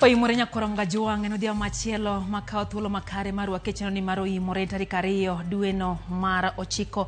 Oimore nyakoronga Jowang' en odhiambo machielo makawo thuolo makare mar rwake chenro ni mar Oimore tarik 2 dweno mar 9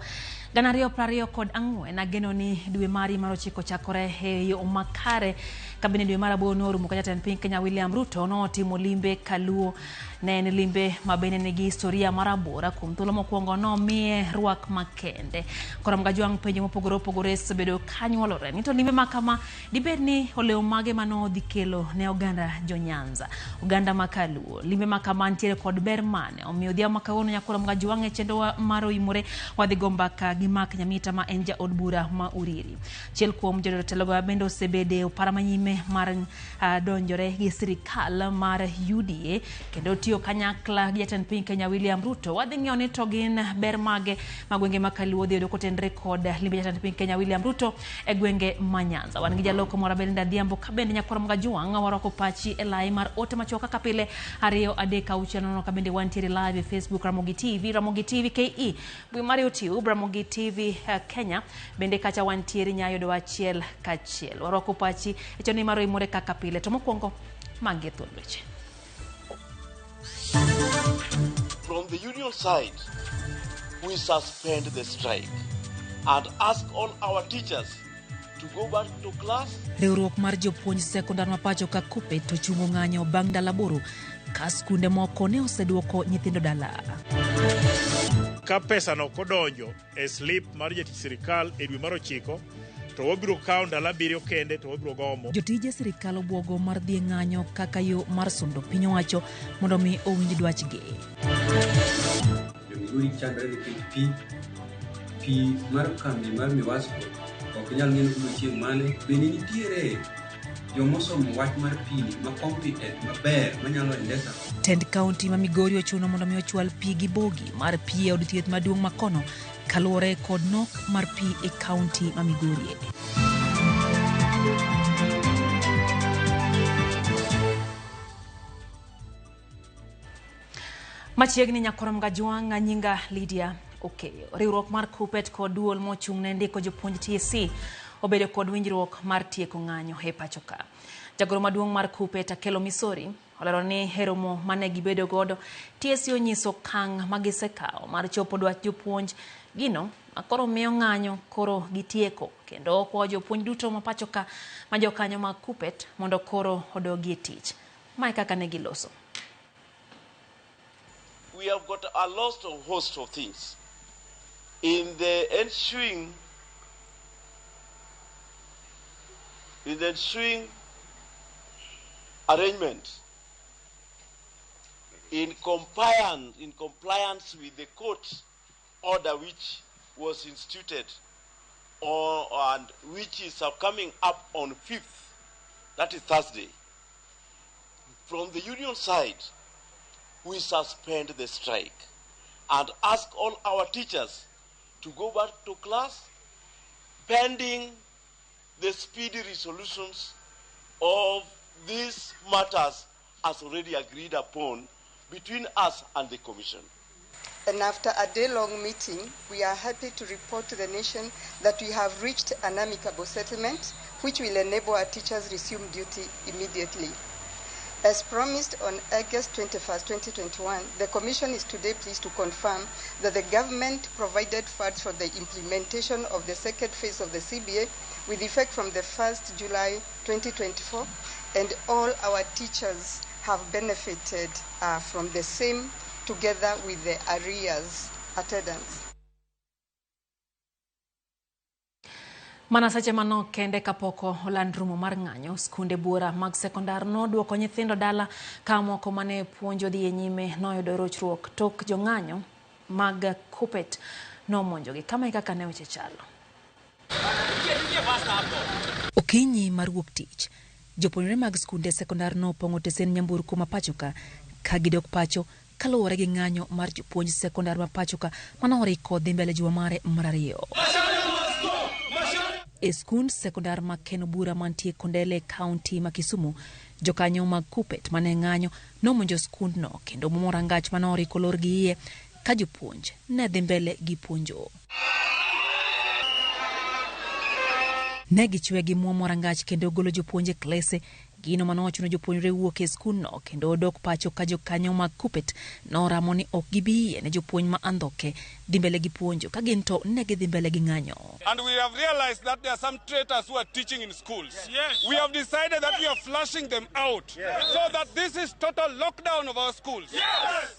2024. Ageno ni dwe mari mar 9 chakore e yo makare. Kabende dwe mar 8 norumo ka jatend piny Kenya William Ruto notimo limbe Kaluo. Ne en limbe ma bende nigi historia marabora kuom thuolo mokwongo nomiye rwak makende. Koramga Jowang' penjo mopogore opogore osebedo kanyuolore ni to limbe ma kama dibed ni olemo mage mane odhi kelo ne oganda jo Nyanza, oganda ma Kaluo. Limbe ma kama nitiere kod ber mane? Omiyo odhiambo ma kawuono nyakoramga Jowang' e chenro mar Oimore wadhi go mbaka gi Mark Nyamita ma en jaod bura ma Uriri. Achiel kuom jotelogo bende osebede e opara manyime mar donjore gi sirikal mar UDA kendo tiyo kanyakla gi jatend piny Kenya William Ruto. Wadhi ng'iyo ni to gin ber mage ma gwenge ma Kaluo dhi yudo kotenre kod limbe jatend piny Kenya William Ruto e gwenge ma Nyanza. Wan gi jaloko moro Belinda Adhiambo ka bende nyakwar Jwang' warwako pachi e lai mar ote machuok kaka pile 2 3 6 0 ka bende wantiere live e Facebook Ramogi TV, Ramogi TV KE, mbui mar YouTube Ramogi TV Kenya, bende kacha wantiere nyayo do achiel kachiel. Warwako pachi e chenro mar Oimore kaka pile. To mokwongo magi e thuond weche. From the union side, we suspend the strike and ask all our teachers to go back to class. Riwruok mar jopuonj sekondar ma pacho ka KUPPET to chungo ng'anyo bang' ndalo 8 ka skunde moko ne oseduoko nyithindo dala. Ka pesa no kodonjo e slip mar jatich sirikal e dwe mar 9 to wabiro kawo ndalo 7 kende to wabiro gomo. Jotije sirikal obwogo mar dhi e ng'anyo kaka yo mar sundo piny owacho mondo mi owinj dwachgi. Jo-Migori chandre nikech pi, pi mar kambi mar Miwasco ok nyal ng'e ni obiro chieng' mane. Bende nitiere jomosomo wach mar pi ni ma competent maber manyalo endesa. Tend kaunti ma Migori ochuno mondo mi ochwal pi gi bogi mar pi e od thieth maduong' ma kono kaluwore kod nok mar pi e kaunti ma Migori. Machiegni nyakoramga Jwang' nyinga Lydia Okeyo. Riwruok mar KUPPET kod duol mochung' ne ndiko jopuonj TSC obedo kod winjruok mar tieko ng'anyo e pacho ka. Jagoro maduong' mar KUPPET Akelo Misori olero ni e romo mane gibedo godo TSC onyiso okang' ma gisekawo mar chopo dwach jopuonj gino makoro miyo ng'anyo koro gitieko kendo okwayo jopuonj duto ma pacho ka ma jokanyo mag KUPPET mondo koro odogi e tich. Mae kaka ne giloso. We have got a lot of host of things in the ensuing arrangement in compliance with the court order which was instituted and which is coming up on 5th, that is Thursday. From the union side, we suspend the strike and ask all our teachers to go back to class pending the speedy resolutions of these matters as already agreed upon between us and the Commission. And after a day-long meeting, we are happy to report to the nation that we have reached an amicable settlement which will enable our teachers resume duty immediately. As promised on August 21st, 2021, the Commission is today pleased to confirm that the government provided funds for the implementation of the second phase of the CBA with effect from the 1st July 2024, and all our teachers have benefited from the same together with the arrears attendance. Mana seche manok kende kapok oland rumo mar ng'anyo, skunde buora mag sekondar noduoko nyithindo dala ka moko mane puonjo dhi e nyime noyudo rochruok tok jong'anyo mag KUPPET nomonjogi. Kama e kaka ne weche chalo. Okinyi mar wuok tich, jopuonjre mag skunde sekondar nopong'o tesen nyamburko ma pachoka ka gidok pacho kaluwore gi ng'anyo mar jopuonj sekondar ma pachoka manoriko dhi mbele juma mare mar ariyo. E skund sekondar ma Keno Bura mantie Kondele, kaunti ma Kisumu, jokanyo mag Kuppet mane ng'anyo nomonjo skundno kendo muomo rangach manoriko lor gi iye ka jopuonj ne dhi mbele gi puonjo. Ne gichwe gi muomo rangach kendo golo jopuonj e klese, gino manochuno jopuonjre wuok e skundno kendo dok pacho ka jokanyo mag Kuppet noramo ni ok gibi yie ne jopuonj ma andhoke dhi mbele gi puonjo ka gin to ne gidhi mbele gi ng'anyo. And we have realized that there are some traitors who are teaching in schools. Yes. We have decided that we are flushing them out. Yes. So that this is total lockdown of our schools. Yes.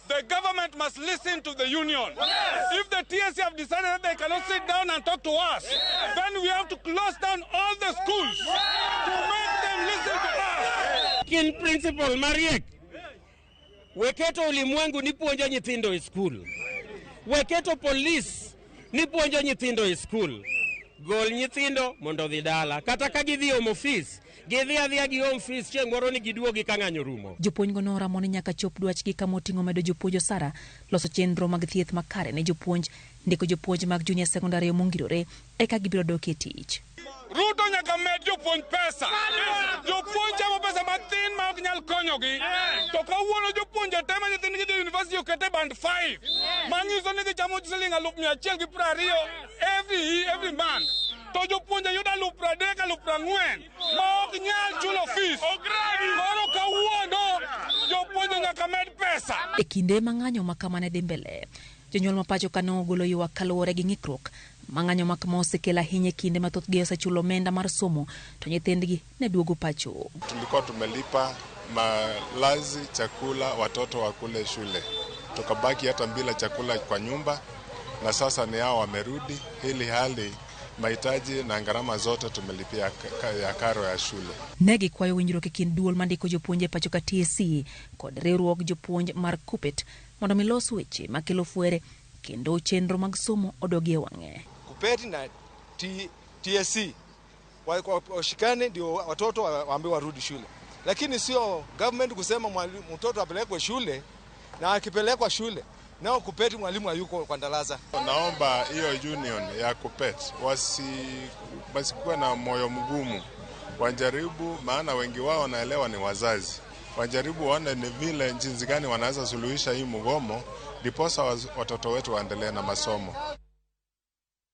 The government must listen to the union. Yes. If the TSC have decided that they cannot sit down and talk to us, yes, then we have to close down all the schools, yes, to make them listen to us. Kin principal Mariek, weketo ulimwengu ni puonjo nyithindo e skul. Weketo polis ni puonjo nyithindo e skul. Gol nyithindo mondo odhi dala. Kata ka gidhi omo fees, gidhi adhiya gi home fees chieng' moro ni giduogi ka ng'anyo rumo. Jopuonjgo noramo ni nyaka chop dwachgi kama oting'o medo jopuonj osara, loso chenro mag thieth makare ne jopuonj, ndiko jopuonj mag junior secondary mongirore, eka gibiro dok e tich. Ruto nyaka med jopuonj pesa. Jopuonj chamo pesa mathin ma ok nyal konyogi. To kawuono jopuonje te ma nyithindgi dhi university okete band 5. Manyiso ni gichamo siling 120,000 every month. To jopuonje yudo 30,000, 40,000 ma ok nyal chulo fees. Koro kawuono jopuonje nyaka med pesa. E kinde ma ng'anyo ma kama ne dhi mbele, jonyuol ma pacho ka nogolo ywak kaluwore gi ng'ikruok ma ng'anyo ma kama osekelo ahinya e kinde ma thothgi osechulo omenda mar somo to nyithindgi ne duogo pacho. Tulikuwa tumelipa malazi, chakula, watoto wakule shule, tukabaki hata bila chakula kwa nyumba, na sasa ni hao wamerudi, hili hali mahitaji na gharama zote tumelipia ya karo ya shule. Ne gikwayo winjruok e kind duol mandiko jopuonj e pacho ka TSC kod riwruog jopuonj mar Kuppet mondo mi los weche makelo fwere kendo chenro mag somo odogi e wang'e. Kuppet na TSC washikane ndio watoto waambiwe warudi shule, lakini sio government kusema mtoto apelekwe shule na akipelekwa shule nao Kuppet mwalimu hayuko kwa darasa. Naomba hiyo union ya Kuppet wasikuwe na moyo mgumu, wajaribu, maana wengi wao wanaelewa ni wazazi, wajaribu waone ni vile jinsi gani wanaweza suluhisha hii mgomo ndiposa watoto wetu waendelee na masomo.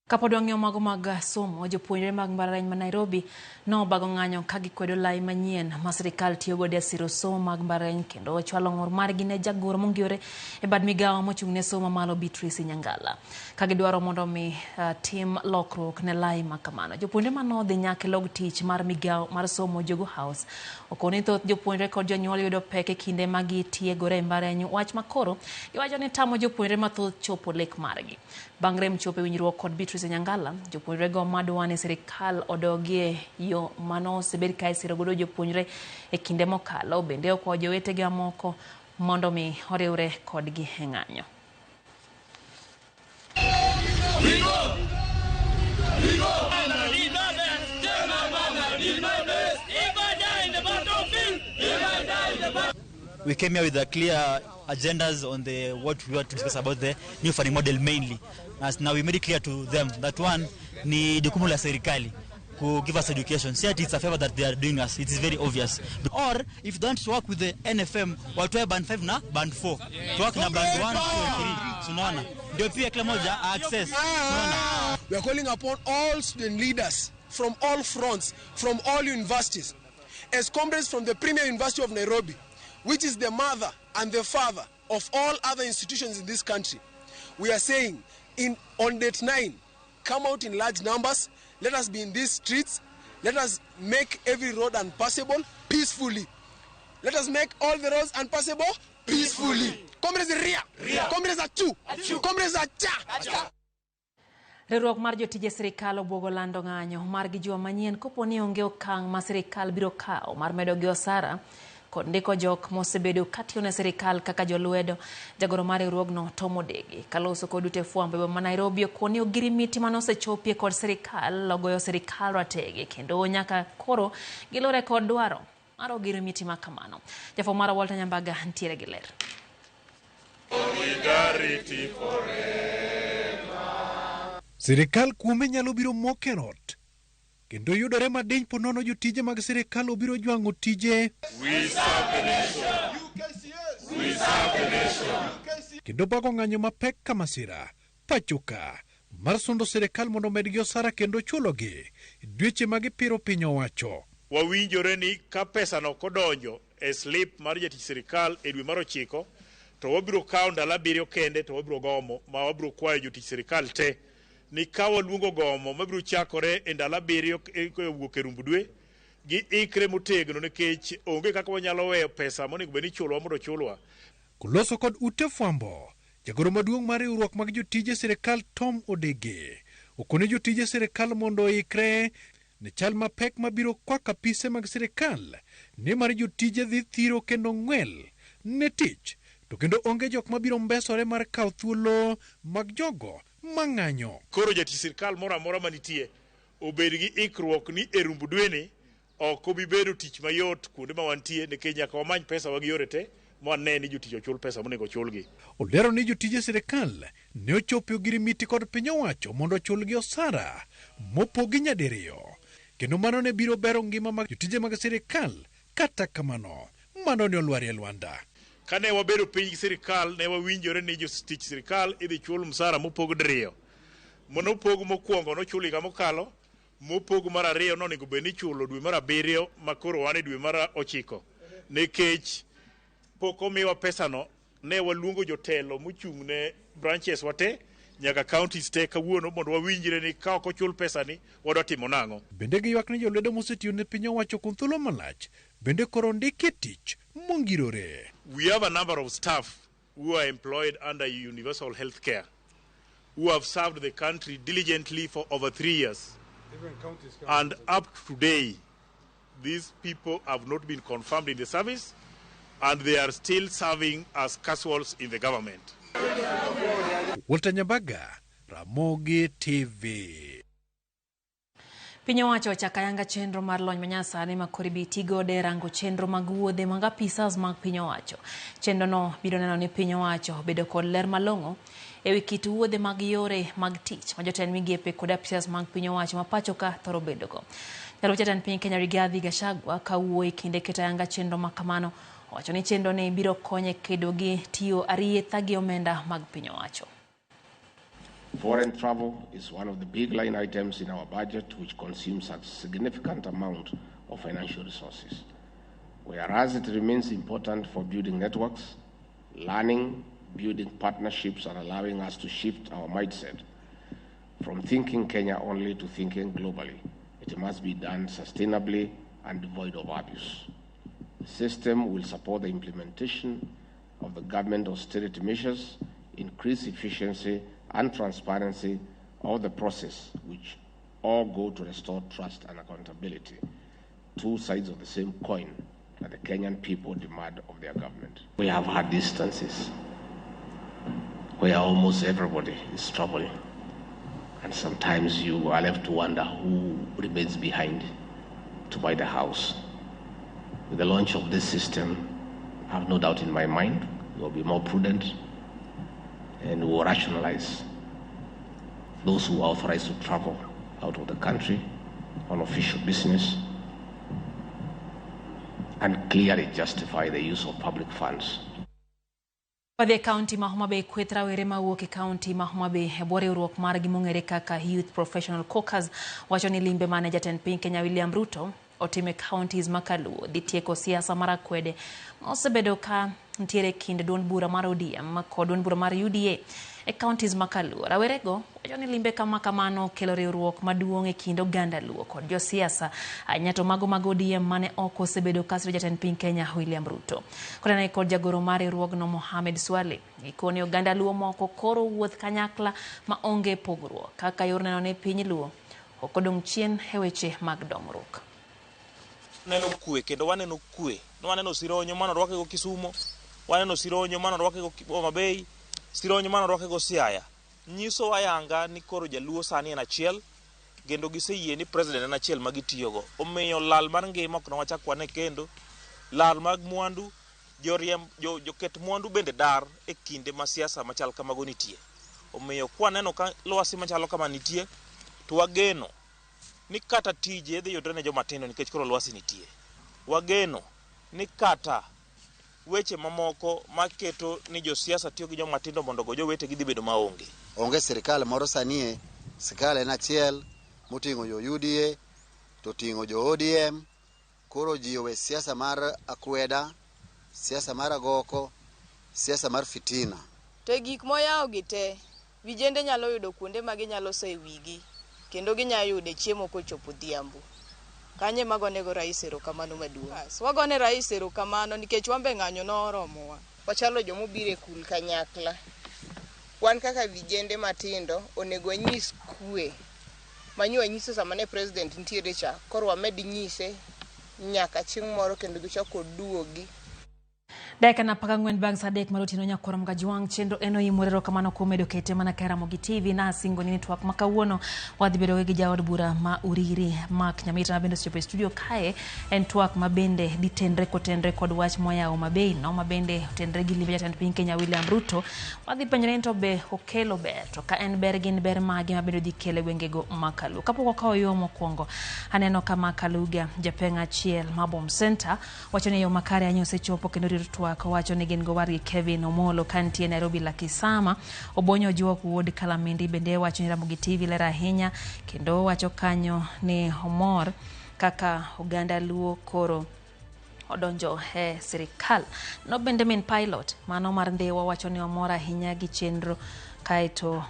Kapod wang'iyo mago mag somo, jopuonjre mag mbalariany ma Nairobi nobago ng'anyo ka gikwedo lai manyien ma sirikal tiyo godo e siro somo mag mbalariany kendo ochwalo ng'ur margi ne jagoro mongirore e bad migawo mochung' ne somo malo Beatrice Nyangala ka gidwaro mondo mi tim lokruok ne lai ma kamano. Jopuonjre manodhi nyaka e log tich mar migawo mar somo Jogoo House okoni thoth jopuonjre kod jonyuol yudo pek e kinde ma gitiegore e mbalariany, wach makoro giwacho ni tamo jopuonjre mathoth chopo lek margi. Bang' rem chopo e winjruok kod Beatrice Nyangala, jopuonjre go madwa ni sirikal odogie yo mano osebed ka isiro godo jopuonjre e kinde mokalo, bende okwayo jowetegi mamoko mondo mi oriwre kodgi e ng'anyo. We came here with a clear agendas on the what we want to discuss about the new funding model mainly. As now we made it clear to them that one ni jukumu la serikali to give us education. See, it's a favor that they are doing us. It is very obvious. Or if don't work with the NFM, watoe band 5 na band 4. To work na band 1, 2, 3. Sunaona. Ndio pia kila moja access. Sunaona. We are calling upon all student leaders from all fronts, from all universities, as comrades from the Premier University of Nairobi, which is the mother and the father of all other institutions in this country. We are saying on date 9, come out in large numbers, let us be in these streets, let us make every road unpassable peacefully. Let us make all the roads unpassable peacefully. Comrades ria, comrades achu, comrades acha. Riwruok mar jotije sirikal obwogo lando ng'anyo margi juma manyien kopo ni onge okang' ma sirikal biro kawo mar medo gi osara kod ndiko jok mosebedo katiyo ne sirikal kaka jolwedo. Jagoro mar riwruogno Tom Odegi kaloso kod ute fwambo e boma ma Nairobi okoni ogirimiti mane osechopie kod sirikal ogoyo sirikal ratege kendo nyaka koro gilure kod dwaro mar ogirimiti ma kamano. Jafwambo marwa Walter Nyambaga ntiere gi ler. Solidarity forever. Sirikal kuome nyalo biro mok e rot kendo yudore madiny ponono jotije mag sirikal obiro jwang'o tije. We serve the nation. We serve the nation. Kendo bago ng'anyo mapek ka masira pachoka mar sundo sirikal mondo omedgi osara kendo chulogi dweche ma gipiro piny owacho. Wawinjore ni ka pesa no kodonjo e slip mar jatich sirikal e dwe mar ochiko to wabiro kawo ndalo abiriyo kende to wabiro gomo ma wabiro kwayo jotich sirikal te ni ka waluongo gomo mabiro chakore e ndalo abiriyo kowuok e rumb dwe gi ikre motegno nikech onge kaka wanyalo weyo pesa monego bed ni ichulowa mondo ochulwa. Koloso kod ute fwambo, jagoro maduong' mar riwruok mag jotije sirikal Tom Odege okone jotije sirikal mondo oikre ne chal mapek mabiro kwako apise mag sirikal nimar jotije dhi thiro kendo ng'wel ne tich to kendo onge jok mabiro mbesore mar kawo thuolo mag jogo mang'anyo. Koro jatich sirikal moro amora manitie obed gi ikruok ni e rumb dweni ok obi bedo tich mayot kuonde ma wantie nikech nyaka wamany pesa wa gi yore te mwane ni jotich ochul pesa monego ochulgi. Olero ni jotije sirikal ne ochopo ogirimiti kod piny owacho mondo ochulgi osara mopogi nyadiriyo kendo mano ne biro bero ngima mag jotije mag sirikal. Kata kamano mano ne olwarie lwanda. Kane wabedo piny gi sirikal ne wawinjore ni jotich sirikal idhi chul msara mopog diriyo. Manopog mokwongo nochul higa mokalo, mopog mar ariyo nonego bed ni ichulo dwe mar abiriyo ma koro wan e dwe mar ochiko. Nikech pok omiwa pesano, ne waluongo jotelo mochung' ne branches wate nyaka counties te kawuono mondo wawinjre ni ka ok ochul pesani wadwa timo nang'o. Bende giywak ni jolwedo mosetiyo ne piny owacho kuom thuolo malach bende koro ondiki tich mongirore. We have a number of staff who are employed under universal health care who have served the country diligently for over 3 years. And up to today, these people have not been confirmed in the service and they are still serving as casuals in the government. Walter Nyambaga, Ramogi TV. Piny owacho ochako ayanga chenro mar lony manyasani ma koro ibi tigodo e rango chenro mag wuodhe mag apisas mag piny owacho. Chenro no biro neno ni piny owacho bedo kod ler malong'o ewi kit wuodhe mag yore mag tich ma jotend migepe kod apisas mag piny owacho ma pacho ka thoro bedogo. Jalup jatend piny Kenya Rigathi Gachagua kawuoyo e kinde keto ayanga chenro ma kamano owacho ni chenro ni biro konyo e kedo gi tiyo arietha gi omenda mag piny owacho. Foreign travel is one of the big line items in our budget, which consumes a significant amount of financial resources. Whereas it remains important for building networks, learning, building partnerships, and allowing us to shift our mindset from thinking Kenya only to thinking globally, it must be done sustainably and devoid of abuse. The system will support the implementation of the government austerity measures, increase efficiency and transparency of the process, which all go to restore trust and accountability, two sides of the same coin that the Kenyan people demand of their government. We have had instances where almost everybody is traveling, and sometimes you are left to wonder who remains behind to buy the house. With the launch of this system, I have no doubt in my mind, we will be more prudent and will rationalize those who are authorized to travel out of the country on official business and clearly justify the use of public funds. Wadhi e kaunti ma Homa Bay kweth rawere mawuok e kaunti ma Homa Bay e bwo riwruok margi mong'ere kaka Youth Professional Caucus wacho ni limbe mane jatend piny Kenya William Ruto otimo e counties ma Kaluo dhi tieko siasa mar akwede ma osebedo ka nitiere kind duond bura mar ODM kod duond bura mar UDA e counties ma Kaluo. Rawerego wacho ni limbe kama kamano kelo riwruok maduong' e kind oganda Luo kod josiasa ahinya to mago mag ODM mane ok osebedo ka siro jatend piny Kenya William Ruto. Kotenore kod jagoro mar riwruogno Mohamed Swale, gikone oganda Luo moko koro wuoth kanyakla ma onge pogruok kaka yor neno ni piny Luo ok odong' chien e weche mag dongruok. Neno kwe kendo waneno kwe. Nwaneno sironyo mane orwake go Kisumo, waneno sironyo mane orwake go Homa Bay, sironyo mane orwake go Siaya. Nyiso ayanga ni koro jaluo sani en achiel kendo giseyie ni president en achiel ma gitiyogo. Omiyo lal mar ngima ok nwachak wane kendo, lal mag mwandu, joriemb joket mwandu bende dar e kinde ma siasa machal kamago nitie. Omiyo kwaneno ka lwasi machalo kama nitie, to wageno ni kata tije dhi yudre ne joma tindo nikech koro lwasi nitie. Wageno ni kata weche mamoko maketo ni josiasa tiyo gi joma tindo mondo ogo jowetegi dhi bedo maonge. Onge sirikal moro sani e, sirikal en achiel moting'o jo UDA to ting'o jo ODM. Koro ji owe siasa mar akweda, siasa mar agoko, siasa mar fitina. To e gik moyawo gi te, vijende nyalo yudo kuonde ma ginyalo soye wigi kendo ginyalo yude chiemo kochopo odhiambo. Kanyo ema agonego rais erokamano maduong'. Wagone rais erokamano nikech wambe ng'anyo noromowa. Wachalo joma obiro e kul kanyakla. Wan kaka vijende matindo onego wanyis kwe manyo wanyiso sama ne president nitiere cha, koro wamed nyise nyaka chieng' moro kendo gichak oduogi. Dakika na 14 bang' saa 3 mar otieno nyakwar Mgajwang' chenro en oimore. Erokamano kuom medo kete mana ka Ramogi TV na asingo ni twak ma kawuono wadhi bedo gi jaod bura ma Uriri Mark Nyamita ma bende osechopo e studio kae. En twak ma bende dhi tenre kotenre kod wach moyawo Homa Bay no ma bende otenre gi limbe jatend piny Kenya William Ruto. Wadhi penjore ni to be okelo ber, to ka en ber gin ber mage ma bende dhi kelo e gwengego ma Kaluo. Kapok wakawo yo mokwongo, aneno ka Mark Kaluga japeng' achiel ma Bom Center wacho ni yo makare ahinya osechopo kendo rito twak. Wacho ni gin gowargi Kevin Omolo kantie Nairobi Lakisama. Obonyo Ojwok wuod Kalamindi bende wacho ni Ramogi TV ler ahinya kendo wacho kanyo ni omor kaka oganda Luo koro odonjo e sirikal. No bende min pilot mano mar Ndhiwa wacho ni omor ahinya gi chenro kaeto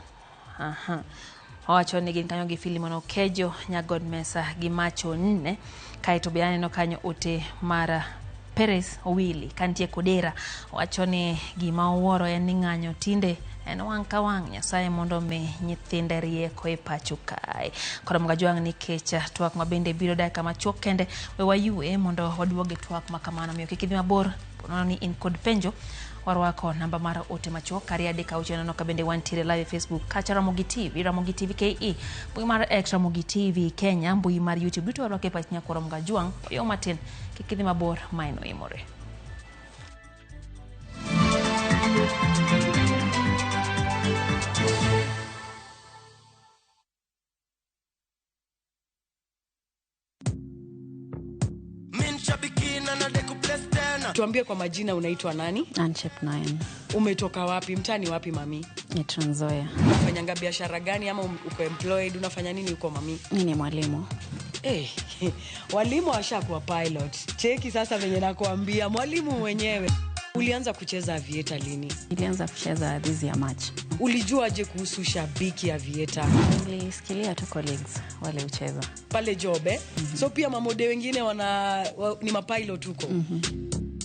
owacho ni gin kanyo gi Philemon Okejo, Nyagod Mesa gi Macho 4. Kaeto be aneno kanyo ote mar Perez Owili kantie Kodera wacho ni gima owuoro en ni ng'anyo tinde en wang' ka wang'. Nyasaye mondo omi nyithinde rieko e pacho kae. Koro Mgajwang' nikech twak ma bende biro dakika machuok kende, we wayue mondo waduog e twak ma kamano. Omiyo kik idhi mabor, ponono ni in kod penjo, warwako namba mar ote machuok 236. Neno ka bende wantiere live e Facebook kacha Ramogi TV, Ramogi TV KE, mbui mar X Ramogi TV Kenya, mbui mar YouTube duto warwako e pach nyakwar Mgajwang'. Oyo matin, kik idhi mabor, mae noimore. Tuambie kwa majina, unaitwa nani? Anchep 9. Umetoka wapi? Mtaani wapi mami? Ni Trans Nzoia. Unafanyanga biashara gani ama uko employed? Unafanya nini huko mami? Mimi ni mwalimu. Walimu washakuwa pilot. Cheki sasa venye nakuambia, mwalimu mwenyewe. Ulianza kucheza aviator lini? Nilianza kucheza this year March. Ulijuaje kuhusu shabiki aviator? Nilisikilia tu colleagues wale ucheza. Pale job eh? So pia mamode wengine ni mapilot huko.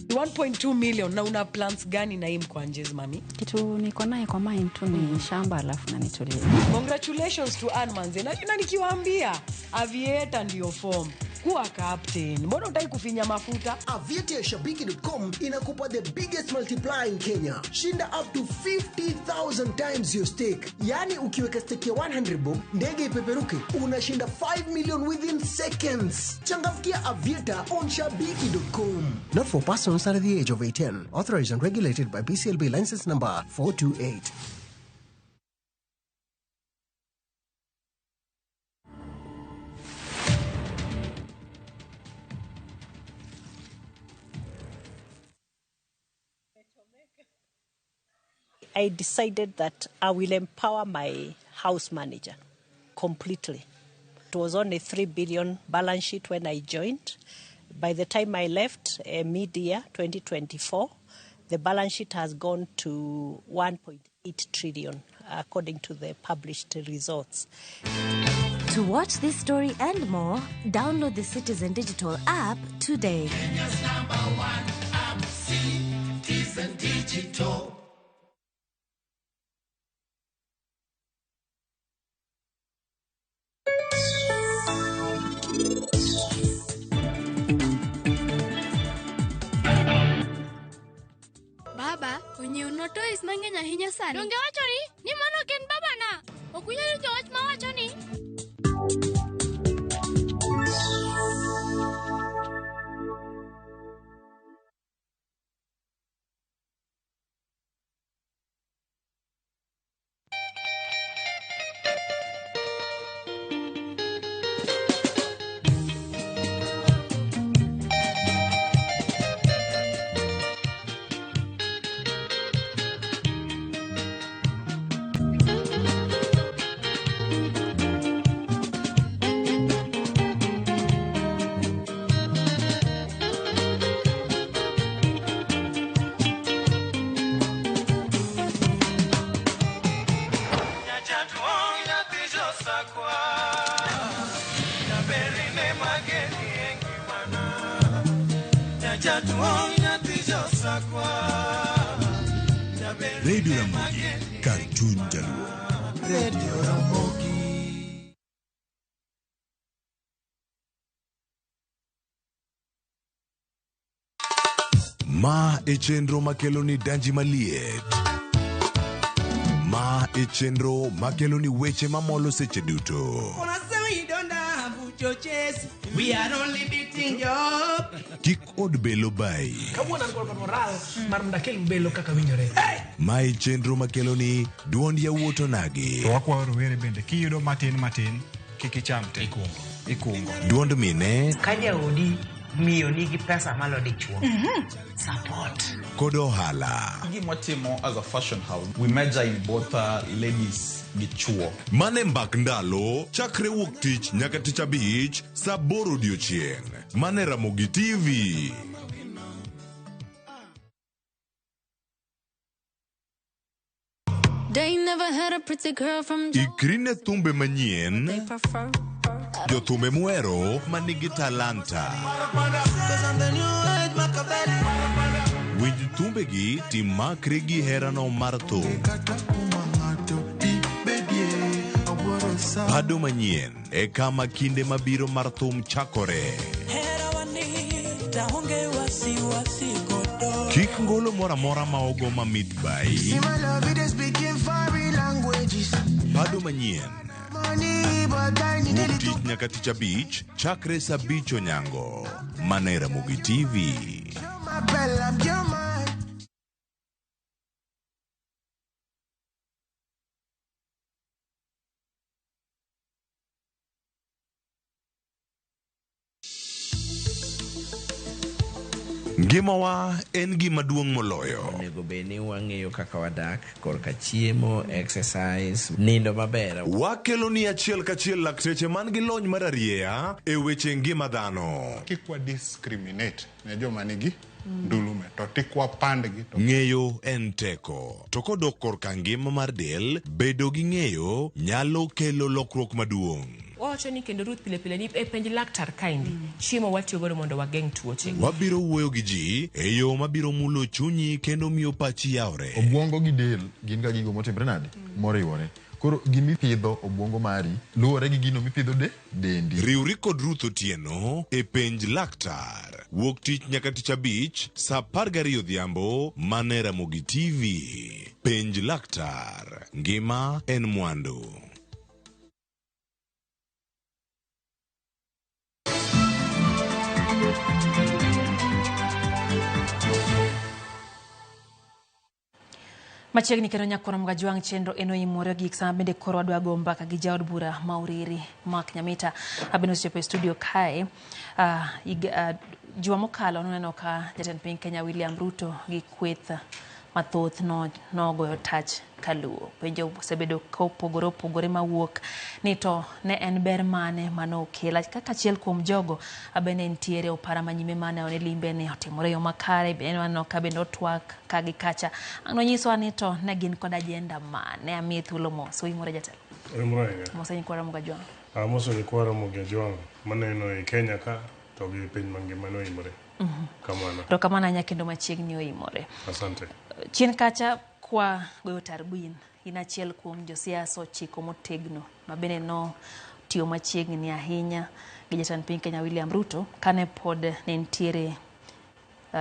1.2 million na una plans gani na hii mkwanjez mami? Kitu niko naye kwa mind tu ni shamba alafu na nitulie. Congratulations to Ann Manze. Na nikiwaambia aviator ndio form. Kuwa captain. Mbona hutaki kufinya mafuta? Aviator ya shabiki.com inakupa the biggest multiplier in Kenya. Shinda up to 50,000 times your stake. Yani ukiweka stake ya 100 bob, ndege ipeperuke, unashinda 5 million within seconds. Changamkia Aviator on shabiki.com. Not for persons under the age of 18. Authorized and regulated by BCLB license number 428. I decided that I will empower my house manager completely. It was on a 3 billion balance sheet when I joined. By the time I left mid-year 2024, the balance sheet has gone to 1.8 trillion, according to the published results. To watch this story and more, download the Citizen Digital app today. Kenya's number one app, Citizen Digital. Oting'o toys mang'eny ahinya sani. Donge wachori ni mano ok en babana? Ok unyal winjo wach mawacho ni? Radio Ramogi, kar chuny jaluo. Radio Ramogi. Ma e chenro makeloni danji maliet. Ma e chenro makeloni weche mamolo seche duto. Wanasema you don't have choches. We are only beating you up. Kik od belo bai. Kawuono an kod moral mar mondo akel belo kaka winjore. Ma e chenro makeloni duond yawuot onagi. To wakwayo rowere bende kiyudo matin matin kik icham te. Ikungo. Duond mine Ka jaodi miyo nigi pesa malo dichuo. Support. Kod ohala. Gima as a fashion house, we major in both ladies gi chuo. Mane mbak ndalo chakre wuok tich nyaka tich abich saa aboro odiochieng'. Mane Ramogi TV. They never had a pretty girl from Ikri ne thumbe manyien, They prefer. Jothumbe muhero manigi talanta. Cause I'm the new age Machiavelli. Winj thumbegi timakri gi herano mar thum. Bado manyien e kama kinde mabiro mar thum chakore. Kik ngolo moro amora ma ogo mamit bai. See my love, it is speaking foreign languages. Bado manyien. Money, but I need Wuok tich nyaka tich abich chakre saa abich onyango. Mana e Ramogi TV. My bell, I'm your man. Ngimawa en gima duong' moloyo. Onego bed ni wang'eyo kaka wadak korka chiemo, exercise, nindo maber. Wakelo ni achiel kachiel lakteche man gi lony mar arieya e weche ngima dhano. Kik wa discriminate ne joma nigi ndulume to tik wapandgi to Ng'eyo en teko. To kodok korka ngima mar del, bedo gi ng'eyo nyalo kelo lokruok maduong'. Wawacho ni kendo Ruth pile pile ni e penj laktar kaendi chiemo watiyo godo mondo wageng' tuoche. Wabiro wuoyo gi ji e yo mabiro mulo chunyi kendo miyo pachi yawre. Obwongo gi del gin ga gigo motimre nade moriwore. Koro gimipidho obwongo mari luwore gi gino mipidho de dendi. Riwri kod Ruth Otieno e penj laktar. Wuok tich nyaka tich abich saa 12 odhiambo mana e Ramogi TV. Penj laktar. Ngima en mwandu. Machiegni kendo nyakwar Mgajwang' chenro eno imore gik sama bende koro wadwa go mbaka gi jaod bura ma Uriri Mark Nyamita abende osechopo e studio kae. Juma mokalo noneno ka jatend piny Kenya William Ruto gi kweth mathoth nogoyo tach kaluo. Penjo osebedo kopogore opogore mawuok ni to ne en ber mane manokelo kaka achiel kuom jogo abende nitiere opara manyime mane one limbe ne otimore e yo makare bende waneno ka bende otwak ka gi kacha. Ang' nonyisowa ni to ne gin kod agenda mane amiye thuolo mos. Oimore jatelo. Oimore ahinya. Mos nyikwa Ramogi Ajwang'. Amoso nyikwa Ramogi Ajwang' maneno e Kenya ka to gi piny mangima noimore. Kamano. Erokamano ahinya kendo machiegni oimore. Asante. Chien kacha kwa goyo tarubin, in achiel kuom josiasa ochiko motegno ma bende notiyo machiegni ahinya gi jatend piny Kenya William Ruto kane pod ne nitiere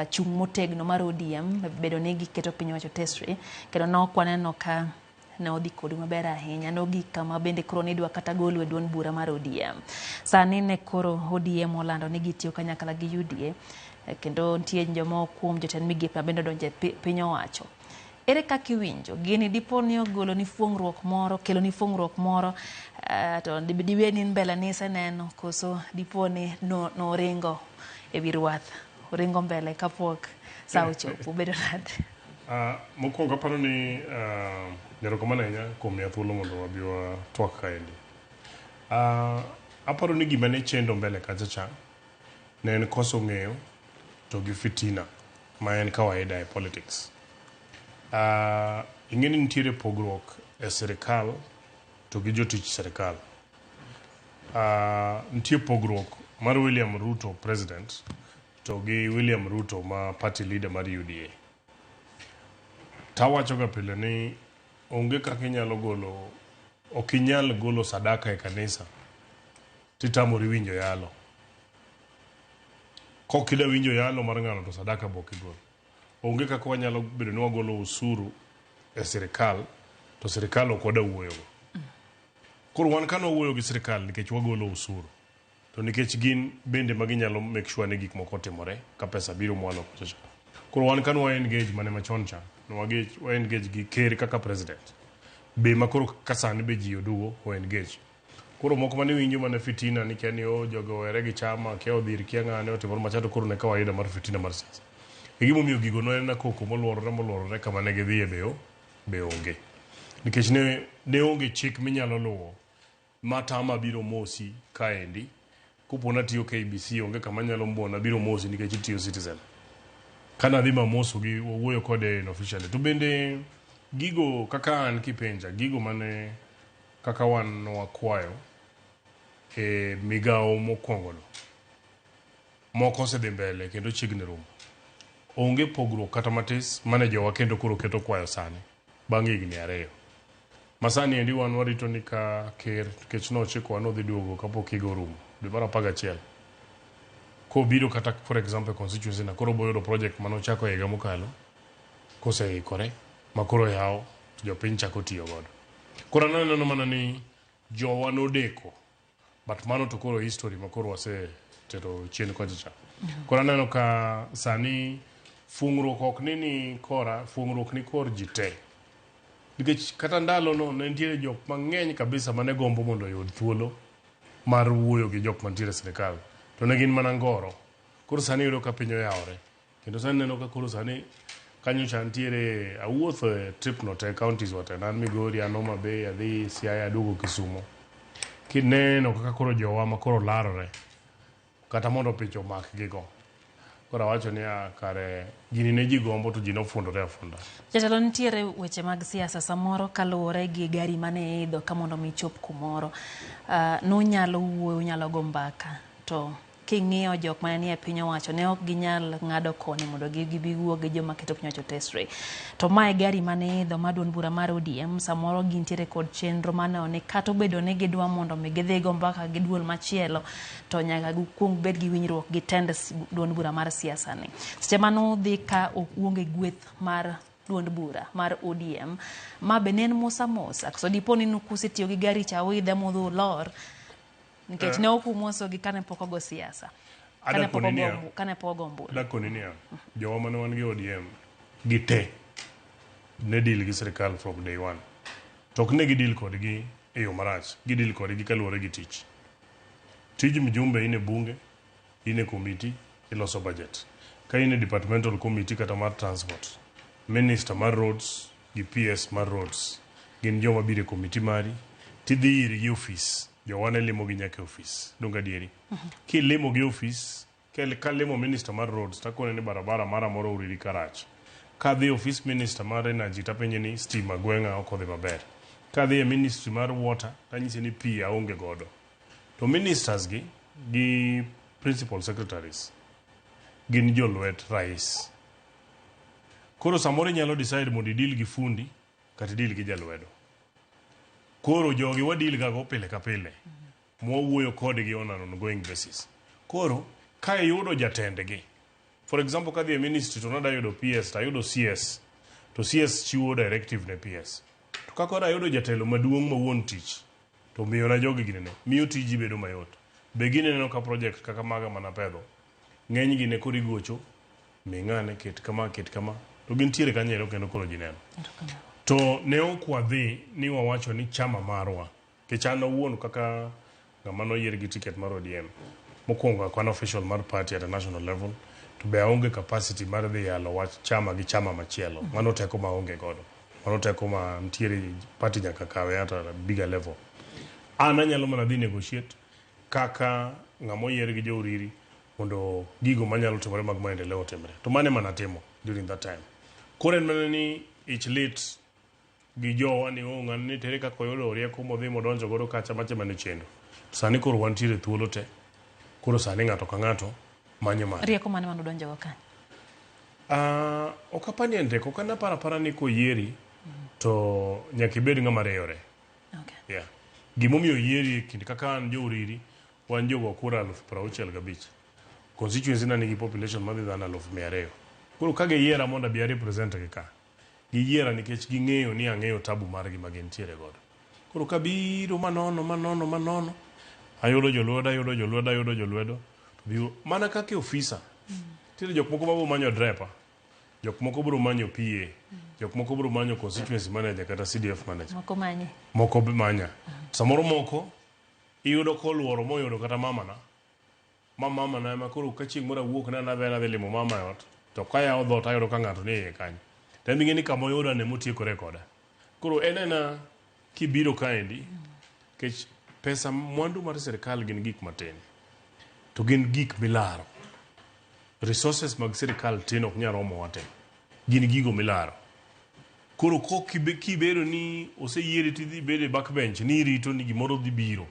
chung' motegno mar ODM bedo ni giketo piny owacho tesre kendo ne ok waneno ka ne odhi kodu maber ahinya nogik kama bende koro nidwa kata golo e duond bura mar ODM. Sani ne koro ODM olando ni gitiyo kanyakla gi UDA kendo nitie jomoko kuom jotend migepe ma bende odonjo e piny owacho. Ere kaka iwinjo? Gini dipo ni ogolo ni fuong'ruok moro, kelo ni fuong'ruok moro to dibed ni mbele ni iseneno koso dipo ni noringo e wi rwath, oringo mbele kapok sa ochopo, bedo nade? Mokwongo aparo ni erokamano ahinya kuom miya thuolo mondo wabi watwak kaendi. Aparo ni gima ne chendo mbele kacha cha ne en koso ng'eyo to gi fitina ma en kawaida e politics. Ing'e ni nitiere pogruok e sirikal to gi jotich sirikal. Nitie pogruok mar William Ruto president to gi William Ruto ma party leader mar UDA. Tawacho ga pile ni onge kaka inyalo golo, ok inyal golo sadaka e kanisa titamori winjo yalo. Kok ida winjo yalo mar ng'ano to sadaka be ok igol. Onge kaka wanyalo bedo ni wagolo usuru e sirikal to sirikal ok wada wuoyogo. Koro wan kane wawuoyo gi sirikal nikech wagolo usuru to nikech gin bende ma ginyalo make sure ni gik moko otimore ka pesa biro mwalo kocha cha. Koro wan kane wa engage mane machon cha, ne wa engage gi ker kaka president. Be ma koro ka sani be ji oduogo o engage. Koro moko mane winjo mana fitina ni kia ni o jogo owere gi chama, kia odhir, kia ng'ane otimore macha to koro ne kawaida mar fitina mar siasa. E gimomiyo gigo ne en koko moluorore kama ne gidhiye be onge. Nikech ne onge chik minyalo luwo matama biro mosi kaendi. Kopo natiyo KBC onge kama nyalo mbona biro mosi nikech itiyo Citizen. Kana dhi mamoso gi wawuoyo kode officially. To bende gigo kaka an kipenja, gigo mane kaka wan nwakwayo e migawo mokwongo no, moko osedhi mbele kendo chiegni rumo. Onge pogruok kata matis mane jowa kendo koro keto kwayo sani bang' higni 2. Masani endi wan warito ni ka ker nikech nochikowa nodhi duogo kapok higa orumo dwe mar 11. Kobiro kata for example constituency na koro boyudo project manochako higa mokalo koseikore ma koro yaw to jopiny chako tiyo godo. Koro aneno mana ni jowa nodeko but mano to koro history ma koro wasetero chien kocha cha. Koro aneno ka sani fuong'ruok ok ni kora, fuong'ruok ni kor ji te. Nikech kata ndalo no ne nitiere jok mang'eny kabisa mane gombo mondo oyud thuolo mar wuoyo gi jok mantiere e sirikal. To ne gin mana ngoro. Koro sani iyudo ka piny oyawore. Kendo sani neno ka koro sani kanyo cha nitiere awuotho e trip no te counties wa te. An Migori, an Homa Bay, adhi Siaya, aduogo Kisumo. Kineno kaka koro jowa ma koro larore kata mondo picha omak gigo. Koro awacho niya kare gini ne ji gombo to ji nofundore afunda. Jatelo nitiere weche mag siasa samoro kaluwore gi gari mane idho ka mondo mi ichop kumoro. Nunyalo wuoyo, unyalo go mbaka to king'iyo jok mane nie piny owacho ne ok ginyal ng'ado koni mondo gibi wuo gi joma keto piny owacho tesre. To mae gari mane idho mar duond bura mar ODM samoro gintiere kod chenro maneno ni kata obedo ni gidwa mondo mi gidhi go mbaka gi duol machielo to nyaka gikuong bed gi winjruok gi tend duond bura mar siasa ni. Seche manudhi ka uonge gweth mar duond bura mar ODM ma be ne en mosa mosa koso dipo ni kusetiyo gi gari cha uidhe mudhi ulor nikech ne ok umosogi kane pok ogo siasa kane pok ogo ombulu. Adakoni niya, jowa mane wan gi ODM gi te ne deal gi sirikal from day one. To ok ne gi deal kodgi e yo marach, gi deal kodgi kaluwore gi tich. Tij mjumbe in e bunge, in e committee, iloso budget. Ka in e departmental committee kata mar transport, minister mar roads gi PS mar roads gin joma biro e committee mari tidhi irgi e ofis. Jowa ne limo gi nyaka e ofis. Donge adieri? Kilimo gi ofis, kalimo minister mar roads takone ni barabara mara moro uriri karach. Kadhi e ofis minister mar energy tapenje ni stima gweng'a ok odhi maber. Kadhi e ministry mar water tanyise ni pi aonge godo. To ministers gi principal secretaries gin jolwet rais. Koro samoro inyalo decide mondo i deal gi fundi kata i deal gi jalwedo. Koro jogi wa deal ga go pile ka pile. Mwawuoyo kodgi on an ongoing basis. Koro ka iyudo jatendgi, For example, kadhi e ministry to nada yudo PS to ayudo CS to CS chiwo directive ne PS. To ka koro ayudo jatelo maduong' ma wuon tich to miyo na jogi ginene, miyo tiji bedo mayot. Be gineno ka project kaka maga manapedho, ng'eny gi ne koro igocho, mi ng'ane, ket kama, ket kama, to gintiere kanyo ero kendo koro ji neno. To ne ok wadhi ni wawacho ni chama marwa, nikech an awuon kaka ng'ama noyier gi ticket mar ODM, mokwongo ok an official mar party at a national level, to be aonge capacity mar dhi yalo wach chama gi chama machielo. Mano teko ma aonge godo. Mano teko ma nitiere party nyaka kawe at a bigger level. An anyalo mana dhi negotiate kaka ng'ama oyier gi jo Uriri mondo gigo manyalo timore mag maendeleo otimre. To mano ema natimo during that time. Koro en mana ni ich lit gi jowa ni oh ng'ani ni tere kaka oyudo rieko modhi modonjo godo kacha macha mane chendo. Sani koro wantiere thuolo te. Koro sani ng'ato ka ng'ato manyo mare. Rieko mane mane udonjo go kanyo? Ok apar ni en rieko. Ok an aparo apara ni koyieri to nyaka ibed ng'ama reyore. Yeah. Gimomiyo oyieri e kind kaka an jo Uriri, wan jogo kura 65,000. Constituency na nigi population madhi dhano 200,000. Koro ka giyiera mondo abi a represent gi ka, giyiera nikech ging'eyo ni ang'eyo tabu margi ma gintiere godo. Koro kabiro manono manono manono, ayudo jolwedo, ayudo jolwedo, ayudo jolwedo, to biro mana kaka e ofisa. Nitiere jok moko mabo manyo drepa, jok moko biro manyo PA, jok moko biro manyo constituency manager kata CDF manager. Moko manyi. Moko be manya. Samoro moko iyudo koluoro moyudo kata mamana. Ma mamana ema koro ka chieng' moro awuok ni an adhi adhi limo mama e ot, to kayawo dhoot ayudo ka ng'ato ni e iye kanyo. To en ing'e ni kama oyuda no ema otiekore koda. Koro en ena kibiro kaendi, nikech pesa mwandu mar sirkal gin gik matin, to gin gik milaro. Resources mag sirkal tin ok nyal romowa te. Gin gigo milaro. Koro kibedo ni oseyieri tidhi bedo e back bench ni irito ni gimoro dhi biro,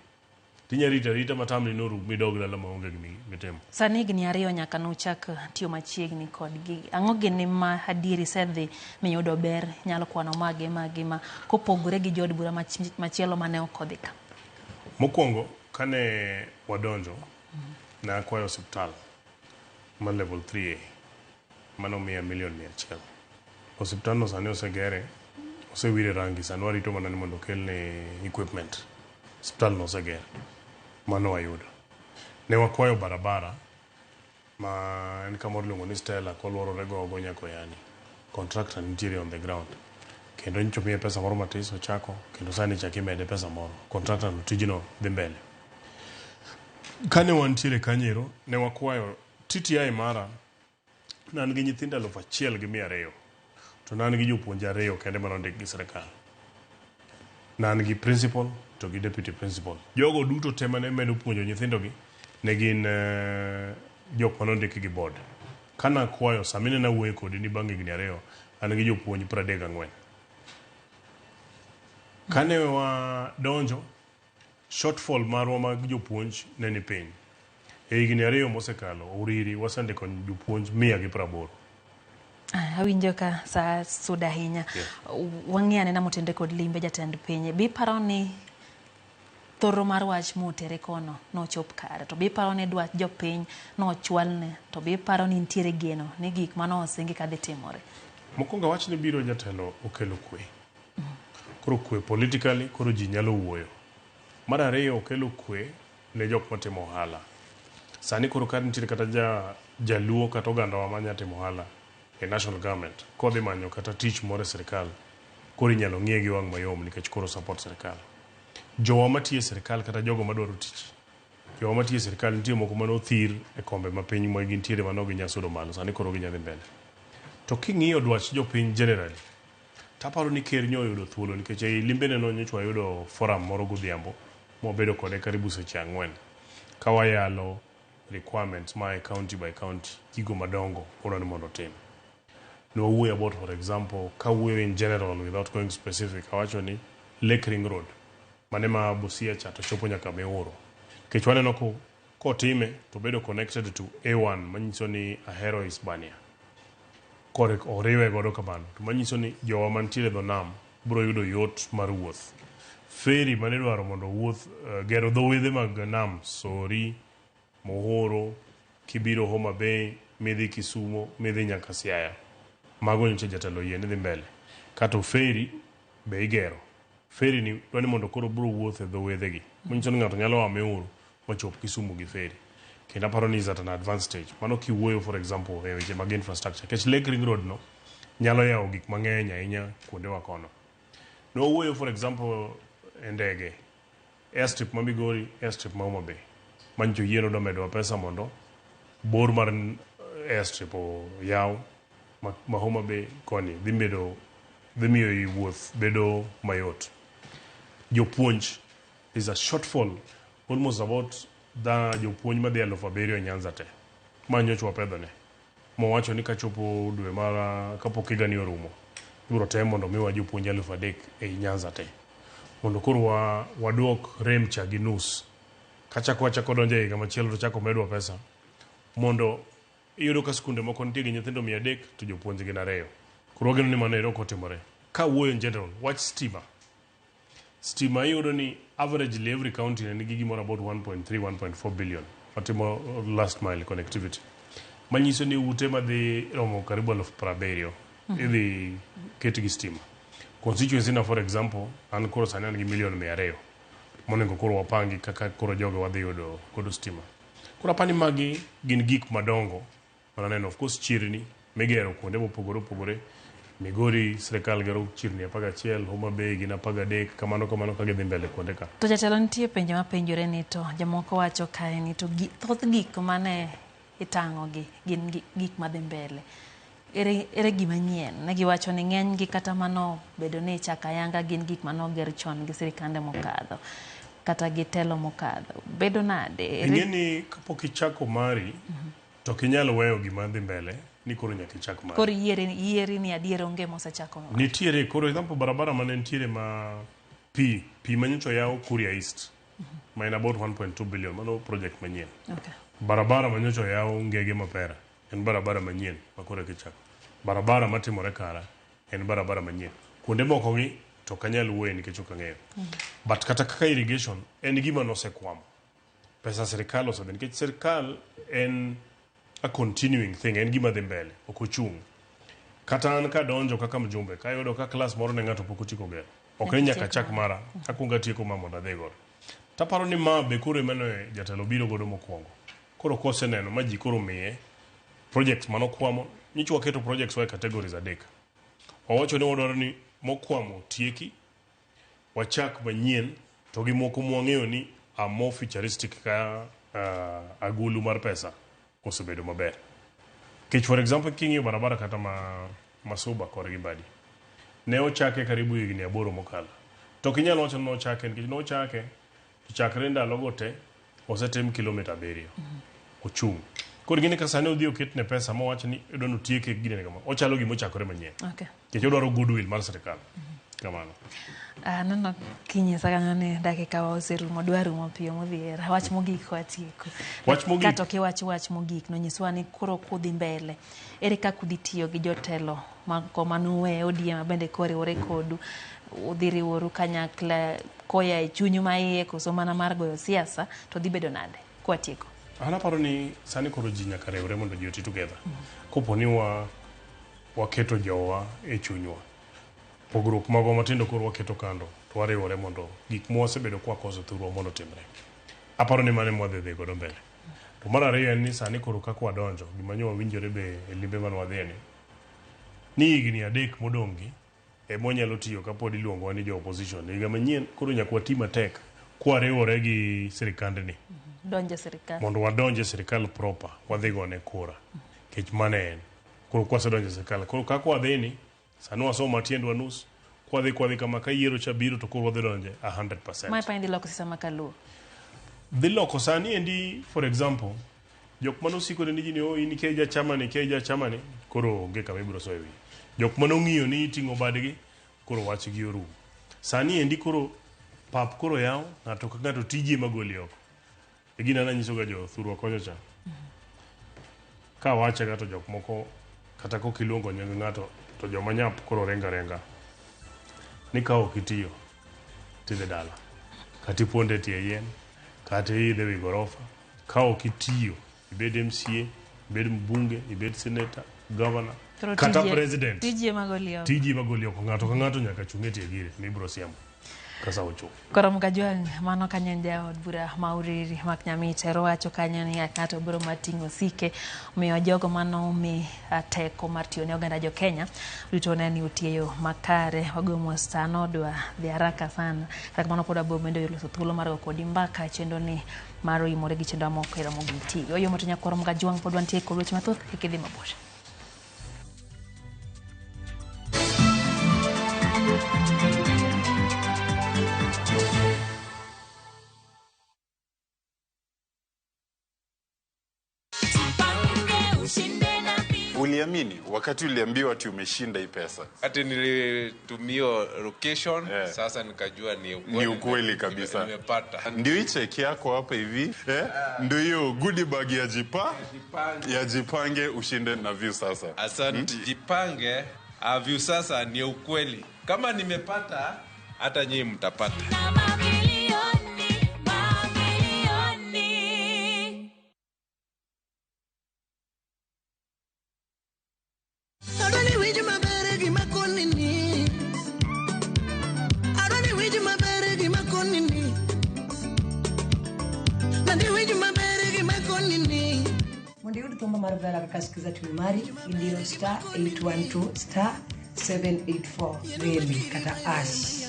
tinya rito arita matamni norum midog dala maonge gimitimo. Sani higni 2 nyaka nuchak tiyo machiegni kodgi. Ang'o gini ma adieri isedhi miyudo ber nyalo kwano mage mage ma kopogore gi jood bura machielo mane ok odhi ka? Mokwongo kane wadonjo, ne akwayo osiptal mar level 3A mane omiya milion 100. Osiptal no sani osegere, osewire rangi, sani warito mana ni mondo okelne equipment. Osiptal no oseger, mano wayudo. Ne wakwayo barabara ma en kamoro iluongo ni Stella koluorore gogo nyaka Oyani. Contractor nitiere on the ground. Kendo nyocha omiye pesa moro matis ochako, kendo sani ichako imede pesa moro. Contractor no tijno dhi mbele. Kane wantiere kanyo ne wakwayo TTI mara, ne an gi nyithindo 1,200 to ne an gi jopuonje 2 kende mane ondik gi sirkal. Ne an gi principal to gi deputy principal. Jogo duto te mane medo puonjo nyithindogi ne gin jok mane ondik gi board. Kane akwayo, sama ineno awuoyo kodi ni bang' higni 2, an gi jopuonj 34. Kane wadonjo, shortfall marwa mag jopuonj ne ni piny. E higni 2 mosekalo, Uriri wasendiko jopuonj 180. Awinjo ka saa sudo ahinya. Wang'i anena motende kod limbe jatend piny. Be iparo ni thoro mar wach motere kono nochop kare? To be iparo ni dwach jopiny nochwalne? To be iparo ni nitiere geno ni gik mane osingi kadhi timore? Mokwongo awach ni biro jatelo okelo kwe. Koro kwe politically, koro ji nyalo wuoyo. Mar ariyo okelo kwe ne jok matimo ohala. Sani koro ka nitiere kata jaluo kata ogandawa manya timo ohala e national government, kodhi manyo kata tich moro e sirkal, koro inyalo ng'iye gi wang' mayom nikech koro support sirkal. Jowa matiyo e sirkal kata jogo madwaro tich, jowa matiyo e sirkal nitie moko mane othir e kombe mapiny ma gintiere mane ok ginyal sudo malo, sani koro ginya dhi mbele. To king'iyo dwach jopiny generally, taparo ni ker nyo oyudo thuolo nikech ei limbene no nyocha wayudo forum moro godhiambo mwabedo kode karibu seche 4 ka wayalo requirements ma e county by county, gigo madongo odwa ni mondo otim. Nwawuoyo about, for example, kawuoyo in general without going specific, awacho ni Lake Ring Road mane ma Busia cha to chopo nyaka Miuro. Nikech waneno kotime to bedo connected to A1 manyiso ni Ahero Hispania. Kore oriwe godo kamano to manyiso ni jowa mantiere dho nam biro yudo yot mar wuoth. Ferry mane idwaro mondo owuoth gero dho wedhe mag nam Sori, Muhuru, kibiro Homa Bay, midhi Kisumo, midhi nyaka Siaya. Mago nyocha jatelo oyie ni dhi mbele. Kato ferry be igero. Ferry ni dwa ni mondo koro biro wuotho e dho wedhe gi. Manyiso ni ng'ato nyalo a Muhuru machop Kisumu gi ferry. Kendo aparo ni is at an advanced stage. Mano kiwuoyo for example e weche mag infrastructure. Nikech Lake Ring Road no nyalo yawo gik mang'eny ahinya kuondewa kono. Nowuoyo for example e ndege airstrip ma Migori, airstrip ma Homa Bay. Manyicho yie nodwa medowa pesa mondo bor mar airstrip oyaw ma Homa Bay koni dhi bedo dhi miyo wuoth bedo mayot. Jopuonj, there's a shortfall almost about dha jopuonj madhi 7,000 e Nyanza te. Ma nyocha wapedhone. Mowacho ni kachopo dwe mar kapok higani orumo, ibiro tem mondo miwa jopuonj 3,000 ei Nyanza te. Mondo koro waduok rem cha gi nus. Kachako wachako donjo e higa machielo to chako medwa pesa. Mondo iyudo ka skunde moko nitie gi nyithindo 300 to jopuonj gin 2. Koro wageno ni mano ero ok otimore. Ka wuoyo in general, wach stima. Stima iyudo ni averagely every county ne nigi gimoro about 1.3 1.4 billion matimo last mile connectivity. Manyiso ni ute madhi romo karibu 70,000 idhi ket gi stima. Constituency na for example, an koro sani an gi milion 200 monego koro wapangi kaka koro jogo wadhi yudo godo stima. Koro apani magi gin gik madongo mananeno. Of course chirni migero kuonde mopogore opogore. Migori sirikal gero chirni 11, Homa Bay gin 13, kamano kamano ka gidhi mbele kuonde ka. To jatelo nitie penjo mapenjore ni to jomoko wacho kae ni to thoth gik mane itang'o gi gin gik madhi mbele. Ere gima nyien? Ne giwacho ni ng'eny gi kata mano bedo ni ichako ayanga gin gik manoger chon gi sirikande mokadho kata gi telo mokadho. Bedo nade? Ing'e ni kapok ichako mari to ok inyal weyo gima dhi mbele ni koro nyaka ichak mari. Koro yieri ni adier onge mosechako mari. Nitiere koro example barabara mane nitiere ma pi manyocha oyaw Kuria East ma en about 1.2 billion mano project manyien. Okay. Barabara manyocha oyaw Ngege Mapera en barabara manyien ma koro eka ichako. Barabara matimore Kara en barabara manyien. Kuonde moko gi to ok anyal wuoye nikech ok ang'eyo. But kata kaka irrigation en gima nosekwamo. Pesa sirikal osedhi nikech sirikal en a continuing thing, en gima dhi mbele, ok ochung'. Kata an kadonjo kaka mjumbe, kayudo ka class moro ne ng'ato pok otieko gero. Ok ni nyaka chak mara, akwongo atieko ma mondo adhi godo. Taparo ni ma be koro emane jatelo biro godo mokwongo. Koro koseneno ma ji koro miye projects manokwamo, nyicho waketo projects wa e categories 3. Wawacho ni wadwaro ni mokwamo tieki, wachak manyien, to gi moko mwang'eyo ni are more futuristic ka agulu mar pesa osebedo maber. Nikech for example king'iyo barabara kata ma Masuba korgi Mbadi, ne ochake karibu higni 8 mokalo. To ok inyal wacho ni nochake nikech nochake to chakre ndalogo te osetim kilomita 7. Ochung'. Koro ing'e ni ka sani odhi oketne pesa mowach ni idwa ni otieke ginene kama, ochalo gima ochakore manyien. Okay. Nikech odwaro goodwill mar sirikal. Kamano. Aneno kinyisa kanyo ni dakika wa oserumo, dwa rumo piyo modhiera. Wach mogik watieko. Wach mogik. Kato kiwach wach mogik no nyiswa ni koro kudhi mbele. Ere kaka udhi tiyo gi jotelo mako manuwe ODM bende koriwore kodu? Udhi riworu kanyakla koya e chunyu maiye koso mana mar goyo siasa to dhi bedo nade? Kwatieko. An aparo ni sani koro ji nyaka riwre mondo ji oti together. Kopo ni waketo jowa e chunywa. Pogruok magwa matindo koro waketo kando to wariwore mondo gik mwasebedo kwakoso thurwa mondo otimre. Aparo ni mano ema wadhi dhi godo mbele. To mar ariyo en ni sani koro kaka wadonjo, gima nyo wawinjore be e limbe mane wadhiye ni higni 3 modong' gi ema wanyalo tiyo kapod iluongowa ni jo opposition. Higa manyien koro nyaka wati matek kwariwore gi sirikandni. Donjo e sirikal. Mondo wadonj e sirikal proper, wadhi gone kura. Nikech mano en. Koro kwasedonjo e sirikal, koro kaka wadhi ni, sani wasomo matiendwa nus, kwadhi kama ka yiero cha biro to koro wadhi donje 100%. Mae pa idhi loko siasa ma kaluo. Dhi loko sani endi, for example, jok mane osiko ni ji ni oh, in ikia ja chamani, ikia ja chamani, koro onge kama ibiro soyo wiyi. Jok mane ong'iyo ni iting'o badgi, koro wach gi orumo. Sani endi koro pap koro yaw, ng'ato ka ng'ato tiji ema goli oko. E gino an anyisoga jo thurwa kocha cha. Ka awache ga to jok moko kata kok iluongo nying ng'ato to joma nyap koro ringo aringa. Ni ka ok itiyo tidhi dala. Kata iponde e tie yien, kata iidhe wi gorofa. Ka ok itiyo, ibed MCA, Ibed mbunge, ibed senator, governor, Koro kata tiji- president. Tiji ema goli oko. Tiji ema goli oko. Ng'ato ka ng'ato nyaka chung' e tie gire mibiro siemo ka sa ochopo. Koro Mkajwang' mano kanyo en jaod bura ma Uriri Mark Nyamita wacho kanyo ni ng'ato biro mating'o osike omiyo jogo manomi teko mar tiyo ne oganda jo Kenya rito ne ni otiyo makare. Wago mos sano dwa dhi haraka sana kata kamano pod wabiro bende loso thuolo mar go kodi mbaka chenro ni mar oimore gi chenro moko e Ramogi TV. Oyomo to nyakwar Mkajwang' pod wantie kod weche mathoth kik idhi mabor. Uliamini wakati uliambiwa ati umeshinda hii pesa? Ati nilitumiwa location. Sasa nikajua ni ukweli. Ni ukweli kabisa. Nimepata. Ndio hii cheki yako hapa hivi eh? Ndio hiyo goodie bag ya ya Jipange ushinde na Viusasa. Asante. Jipange Viusasa ni ukweli. Kama nimepata, hata nyinyi mtapata. Mamilioni, mamilioni. Adwani winj maber gima koni ni. Adwani winj maber gima koni ni. Nandi winj maber gima koni ni. Mondo iyud thumba mar Vera kaka Skiza tune mari, idiyo *812*784 reli kata hash.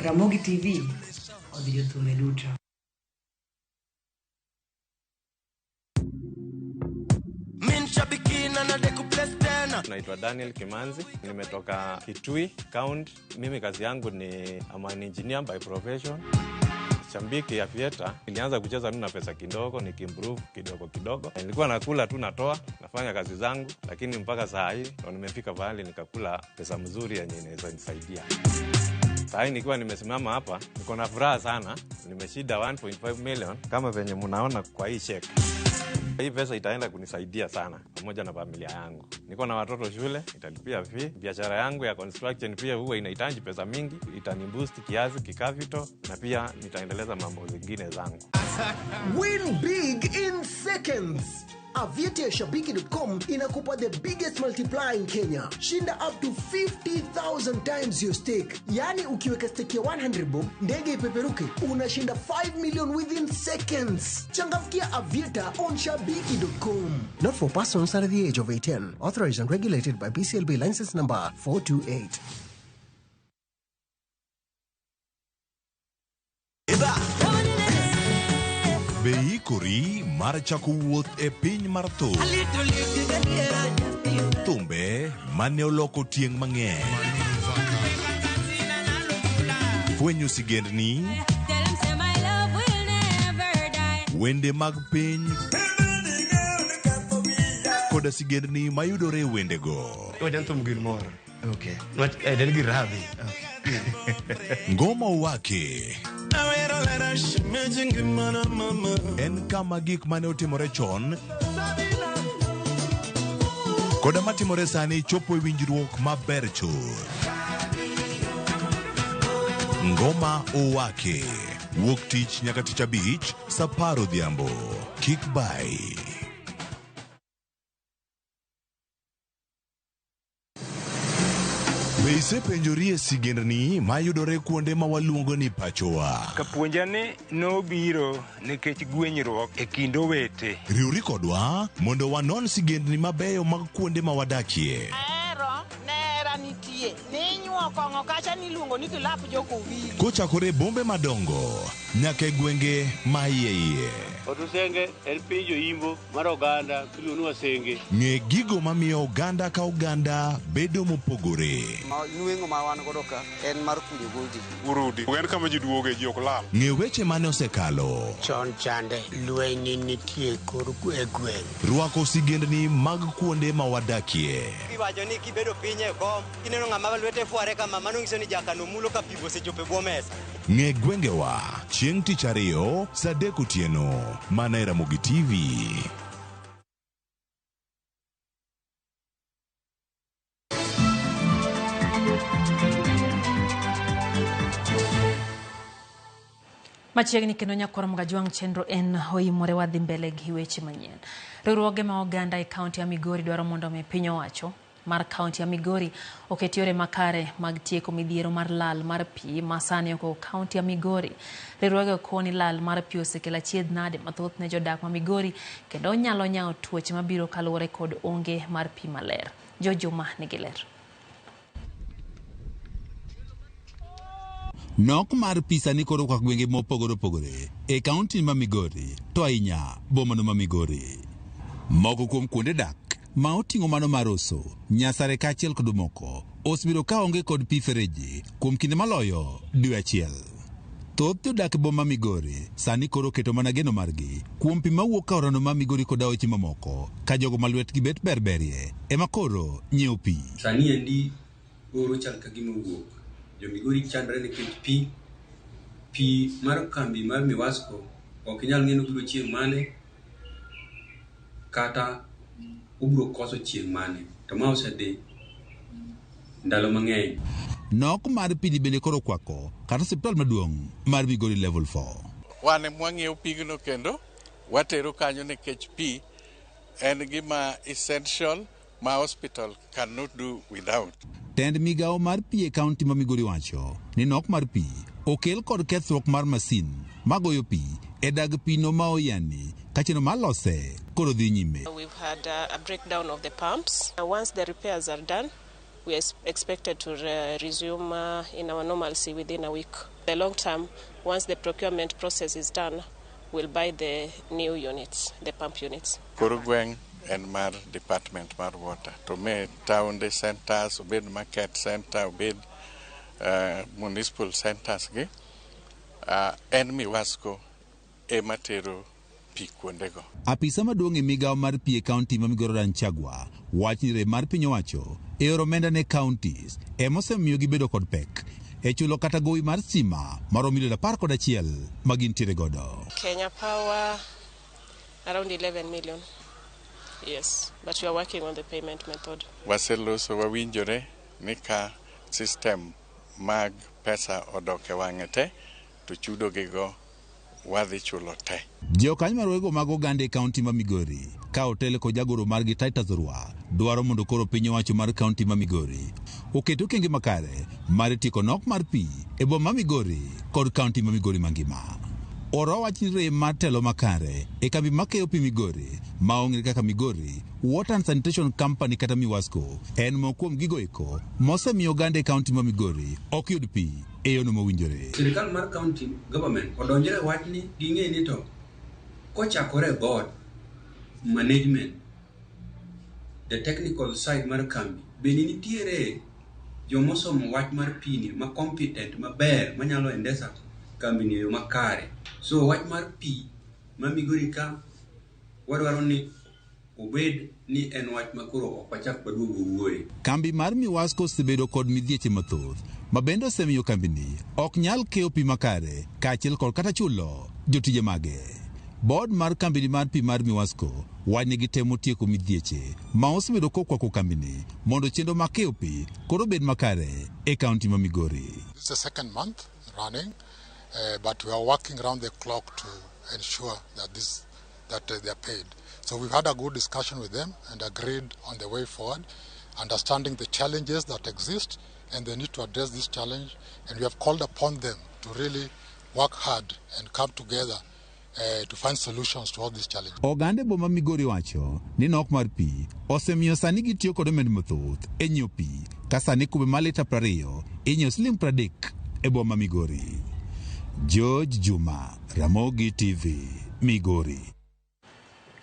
Ramogi TV odhi jothumbe duto. Min shabiki na nadeku place tena. Naitwa Daniel Kimanzi, nimetoka Kitui County. Mimi kazi yangu ni I'm an engineer by profession. Shabiki Aviator, nilianza kucheza tu na pesa kidogo, nikiimprove kidogo kidogo. Nilikuwa nakula tu natoa, nafanya kazi zangu, lakini mpaka saa hii ndo nimefika pahali nikakula pesa mzuri yenye inaweza nisaidia. Saa hii nikiwa nimesimama hapa, niko na furaha sana. Nimeshinda 1.5 million kama venye mnaona kwa hii check. Hii pesa itaenda kunisaidia sana pamoja na familia yangu. Niko na watoto shule, italipia fee. Biashara yangu ya construction pia huwa inahitaji pesa mingi, itaniboost kiasi kicapital na pia nitaendeleza mambo zingine zangu. Win big in seconds. Aviator ya Shabiki.com inakupa the biggest multiplier in Kenya. Shinda up to 50,000 times your stake. Yaani ukiweka stake ya 100 bob, ndege ipeperuke, unashinda 5 million within seconds. Changamkia Aviator on Shabiki.com. Not for persons under the age of 18. Authorized and regulated by BCLB license number 428. Be iikori mar chako wuoth e piny mar thum? Thumbe mane oloko tieng' mang'eny. Fwenyo sigendni, Tell 'em say my love will never die. Wende mag piny koda sigendni mayudore e wendego. Wajan thum gir moro. Okay. Nwach en gir rabi. Ngoma Owake en kama gik mane otimore chon koda matimore sani chopo e winjruok maber chuth. Ngoma Owake wuok tich nyaka tich abich sa 10 odhiambo. Kik bai. Be isepenjori e sigendni mayudore kuonde ma waluongo ni pachowa? Kapuonja ni nobiro nikech gwenyruok e kind owete. Riwri kodwa mondo wanon sigendni mabeyo mag kuonde ma wadakie. Ahero nera nitie ninyuo kong'o kacha niluongo ni kilap jokowili. Kochakore e bombe madongo nyaka e gwenge ma iye iye. Otusenge en piny joimbo mar oganda miluongo ni Wasenge. Ng'e gigo mamiyo oganda ka oganda bedo mopogore. Nweng'o ma wan godo ka en mar kunyo goldi. Urudi. En kama ji duoge, ji ok lal. Ng'e weche mane osekalo. Chon chande lweny nitie kor e gweng'. Rwako sigendni mag kuonde ma wadakie. Iwacho ni kibedo piny e kom kineno ng'ama lwete fware kama mano nyiso ni jakano mulo ka pigo osechopo e bwo mesa. Ng'e gwengewa chieng' tich ariyo sa 3 otieno mana e Ramogi TV. Machiegni kendo nyakwar Mgajwang' chenro en oimore wadhi mbele gi weche manyien. Riwruoge ma oganda e kaunti ya Migori dwaro mondo omi piny owacho mar kaunti ya Migori oket yore makare mag tieko midhiero mar lal mar pi ma sani oko kaunti ya Migori. Riwruoge koni lal mar pi osekelo achiedh nade mathoth ne jodak ma Migori kendo onyalo nyawo tuoche mabiro kaluwore kod onge mar pi maler. Jo Juma nigi ler. Nok mar pi sani koro okwako gwenge mopogore opogore e kaunti ma Migori to ahinya bomano ma Migori. Moko kuom kuonde dak ma oting'o mano mar Oso, Nyasare kaachiel kod moko osebedo ka onge kod pi fereji kuom kinde maloyo dwe achiel. Thoth jodak e boma Migori sani koro oketo mana geno margi kuom pi mawuok aorano ma Migori kod aoche mamoko ka jogo ma lwetgi bet berberie ema koro nyiewo pi. Sani endi oro chal ka gima owuok. Jo Migori chandre nikech pi. Pi mar kambi mar Miwasco ok inyal ng'e ni obiro chieng' mane kata obiro koso chieng' mane. To ma osedhi ndalo mang'eny. Nok mar pi ni bende koro okwako kata osiptal maduong' mar Migori Level 4. Wan ema wang'iewo pigno kendo watero kanyo nikech pi en gima essential ma hospital cannot do without. Tend migawo mar pi e kaunti ma Migori wacho ni nok mar pi okel kod kethruok mar masin magoyo pi e dag pi no ma oyani ka chenro mar lose koro dhi nyime. We've had a breakdown of the pumps. Once the repairs are done, we are expected to resume in our normalcy within a week. The long term, once the procurement process is done, we'll buy the new units, the pump units. Koro gweng' en mar department mar water to me town centers, obed market center, obed municipal centers gi, en Miwasco ema tero pi kuondego. Apisa maduong' e migawo mar pi e kaunti ma Migori Rodan Chagwa wach ni rem mar piny owacho e oro omenda ne counties ema osemiyo gibedo kod pek e chulo kata gowi mar stima maromo milion 11 ma gintiere godo. Kenya Power around 11 million. Yes, but we are working on the payment method. Waseloso wawinjore ni ka system mag pesa odok e wang'e te to chudo gigo wadhi chulo te. Jokanyo mar wego mag oganda e kaunti ma Migori ka otel kod jagoro margi Titus Orwa dwaro mondo koro piny owacho mar kaunti ma Migori oket okenge makare mar tieko nok mar pi e boma ma Migori kod kaunti ma Migori mangima. Orwa wach ni rem mar telo makare e kambi makeyo pi Migori ma ong'ere kaka Migori Water and Sanitation Company kata Miwasco en moko kuom gigo eko mosemiyo oganda e kaunti ma Migori ok yud pi e yono mowinjore. Sirikal mar county government odonjre e wachni ging'e ni to kochakore e board management, the technical side mar kambi bende nitiere jomosomo wach mar pi ni ma competent maber manyalo endesa kambi ni e yo makare. So wach mar pi ma Migori ka wadwaro ni obed ni en wach ma koro ok wachak waduog wawuoye. Kambi mar Miwasco osebedo kod midhieche mathoth ma bende osemiyo kambini ok nyal keyo pi makare kaachiel kod kata chulo jotije mage. Board mar kambini mar pi mar Miwasco wach ni gitemo tieko midhieche ma osebedo kokwako kambini mondo chenro mar keyo pi koro obed makare e kaunti ma Migori. This is the second month running, but we are working round the clock to ensure that they are paid. So we've had a good discussion with them and agreed on the way forward, understanding the challenges that exist and the need to address this challenge. And we have called upon them to really work hard and come together to find solutions to all these challenges. Oganda e boma Migori wacho ni nok mar pi osemiyo sani gitiyo kod omenda mathoth e nyiewo pi ka sani kube mar lita 20 inyiewo siling 30 e boma Migori. George Juma, Ramogi TV, Migori.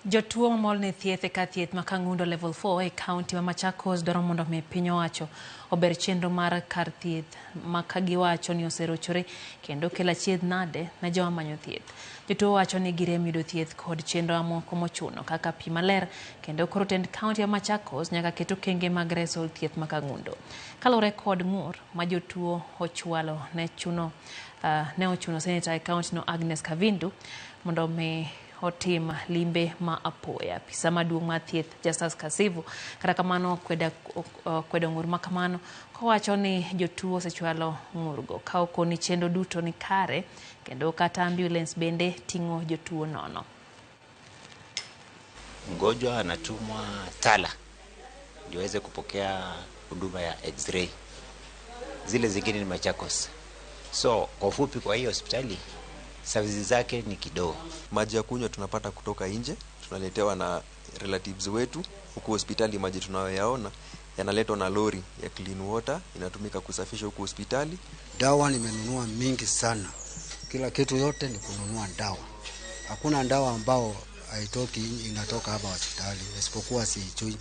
Jotuo mamol ne thieth e kar thieth ma Kangundo Level 4 e kaunti ma Machakos dwaro mondo omi piny owacho ober chenro mar kar thieth ma kagiwacho ni oserochore kendo kelo achiedh nade ne joma manyo thieth. Jotuo wacho ni girem yudo thieth kod chenro mamoko mochuno kaka pi maler kendo koro tend kaunti ma Machakos nyaka ket okenge mag reso thieth ma Kangundo. Kaluwore kod ng'ur ma jotuo ochwalo ne ochuno seneta e kaunti no Agnes Kavindu mondo omi otim limbe ma apoya. Apisa maduong' mar thieth Justus Kasivu kata kamano kwedo ng'ur ma kamano kowacho ni jotuo osechwalo ng'urgo ka okoni chenro duto ni kare kendo kata ambulance bende ting'o jotuo nono. Mgonjwa anatumwa Tala ndio aweze kupokea huduma ya x-ray, zile zingine ni Machakos. So kwa ufupi, kwa hiyo hospitali services zake ni kidogo. Maji ya kunywa tunapata kutoka nje, tunaletewa na relatives wetu huku hospitali. Maji tunayoyaona yanaletwa na lori ya clean water, inatumika kusafisha huku hospitali. Dawa nimenunua mingi sana, kila kitu yote ni kununua dawa. Hakuna dawa ambao haitoki inatoka hapa hospitali, isipokuwa siijui,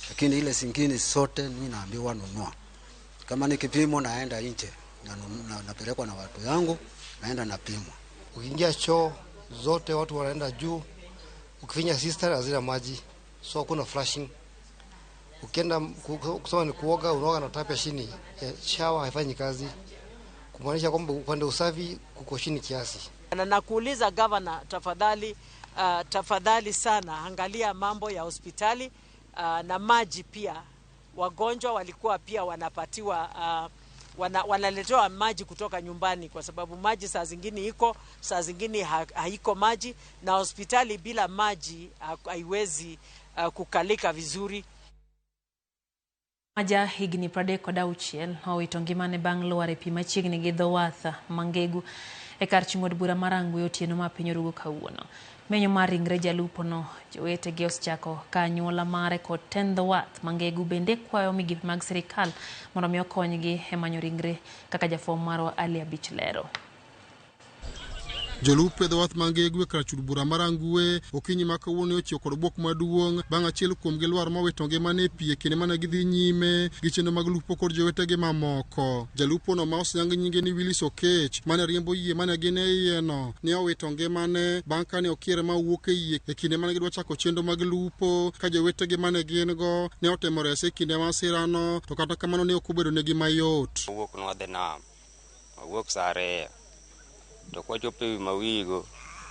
lakini ile zingine sote mimi naambiwa nunua. Kama ni kipimo naenda nje na, napelekwa na watu yangu, naenda napimwa. Ukiingia choo zote watu wanaenda juu, ukifinya cistern hazina maji, so hakuna flushing. Ukienda kusema ni kuoga, unaoga na tap ya chini ya shower haifanyi kazi, kumaanisha kwamba upande usafi kuko chini kiasi. Na nakuuliza gavana, tafadhali, tafadhali sana angalia mambo ya hospitali na maji pia. Wagonjwa walikuwa pia wanapatiwa wanaletewa maji kutoka nyumbani, kwa sababu maji saa zingine iko, saa zingine haiko maji, na hospitali bila maji haiwezi kukalika vizuri. Ma ja higni 36 owito ngimane bang' lwar e pi machiegni gi dho wath Mangegu e kar chung' od bura ma Rangwe otieno ma piny orugo kawuono. Menyo mar ringre jalupono jowetege osechako ka anyuola mare kod tend dho wath Mangegu bende kwayo migepe mag sirikal mondo mi okonygi e manyo ringre kaka jafwambo marwa Ali Abich lero. Jolupo e dho wath Mangegu e kar chul bura mar Rangwe okinyi ma kawuono ochiewo kod bwok maduong' bang' achiel kuomgi lwar mowito ngimane e pi e kinde mane gidhi nyime gi chenro mag lupo kod jowetegi mamoko. Jalupono ma oseyang nyinge ni Willis Okech mane riembo yie mane gin e iye no ne owito ngimane bang' kane okier ma owuok e yie e kinde mane gidwa chako chenro mag lupo ka jowetegi mane gin go ne otemo rese e kinde masirano to kata kamano ne ok obedo negi mayot. Wawuok nwadhi nam, wawuok saa 2 to kwachopo ewi Mawigo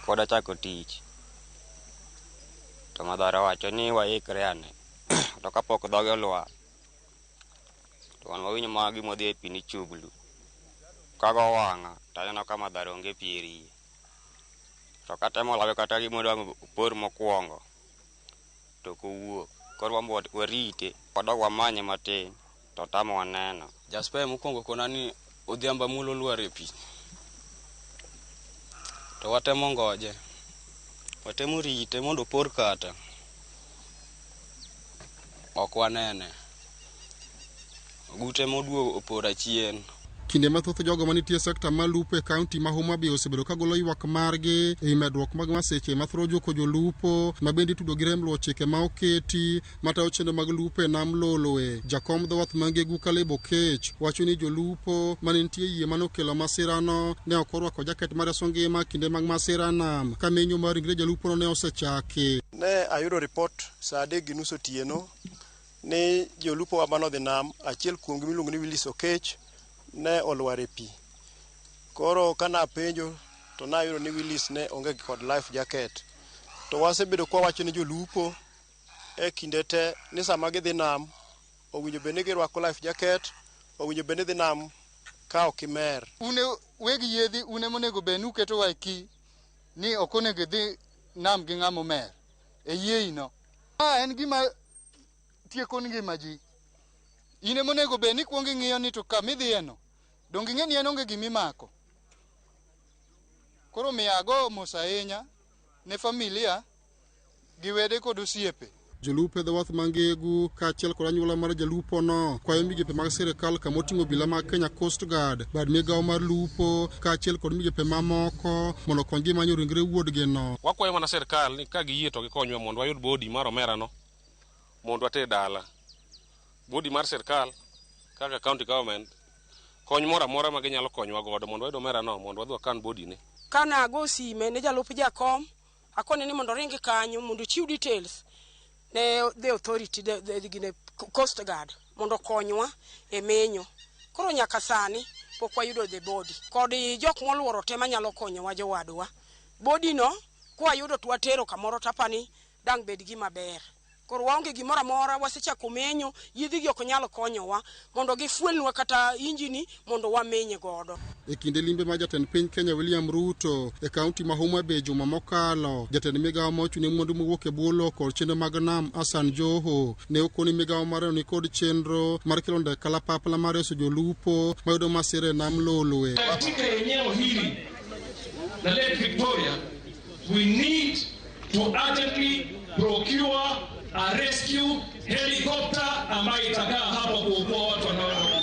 koda chako tich to Madhara wacho ni waikre ane to kapok dhoge olwar to wan wawinjo mana gima dhi e pi ni chuglu kago wang'a to aneno ka Madhara onge pi e riye to katemo lawe kata gima dwang' opor mokwongo to ok owuok koro wan warite wadog wamanye matin to tamo waneno. Jasper mokwongo kona ni odhiambo amulo olwar e pi to watemo ngoje, watemo rite mondo opor kata, ok wanene. Ogute moduogo opor achien. Kinde mathoth jogo manitie e sekta mar lupo e kaunti ma Homa Bay osebedo ka golo ywak margi e medruok mag masiche mathoro juko jolupo ma bende itudo gi rem luwo chike ma oketi matayo chenro mag lupo e nam Lolwe. Jakom dho wath Mangegu Caleb Okech wacho ni jolupo mane nitie yie mane okelo masirano ne ok orwako jaket mar reso ngima kinde mag masira nam ka menyo mar ringre jalupono ne osechaki. Ne ayudo ripot saa 3:30 otieno ni jolupo manodhi nam achiel kuomgi miluongo ni Willis Okech ne olwar e pi. Koro kana apenjo to nayudo ni Willis ne onge kod life jacket. To wasebedo kwa wacho ni jolupo e kinde te ni sama gidhi nam owinjo bed ni girwako life jacket, owinjo bed ni dhi nam ka ok imer. Une weg yiedhi une monego bed ni uketowa e ki ni ok onego idhi nam gi ng'ama omer e yieino. Ma en gima tieko ngima ji. In ema onego bed ni ikuongo ing'iyo ni to kama idhiyeno donge ing'e ni en onge gimimako. Koro miyo ago mos ahinya ne familia gi wede kod osiepe. Jolupo e dho wath Mangegu kaachiel kod anyuola mar jalupono kwayo migepe mag sirikal kama oting'o obila mag Kenya Coast Guard, bad migawo mar lupo kaachiel kod migepe mamoko mondo okonygi manyo ringre wuodgino. Wakwayo mana sirikal ni ka giyie to gikonywa mondo wayud body mar omerano mondo water dala. Body mar sirikal kaka county government kony moro amora ma ginyalo konywa godo mondo wayud omerano mondo wadhi wakan body ne. Kana ago sime ne jalup jakom akone ni mondo oring kanyo mondo ochiw details ne the authority the Coast Guard mondo okonywa e menyo. Koro nyaka sani pok wayudo the body kod jok moluoro te manyalo konyowa jowadwa. Body no kwayudo to watero kamoro tapani dang' bed gima ber. Koro waonge gimoro amora, wasechako menyo, yiedhi gi ok nyal konyowa mondo gifuelnwa kata injini mondo wamenye godo. E kinde limbe mar jatend piny Kenya William Ruto e kaunti ma Homa Bay juma mokalo, jatend migawo ma ochung' ne mwandu mowuok e bwo lowo kod chenro mag nam Hassan Joho ne okoni migawo mareno ni kod chenro mar kelo ndek kalapapla mar reso jolupo mayudo masira e nam Lolwe. Katika eneo hili la Lake Victoria, we need to urgently procure a rescue helicopter ambayo itakaa hapa kuokoa watu wanaoenda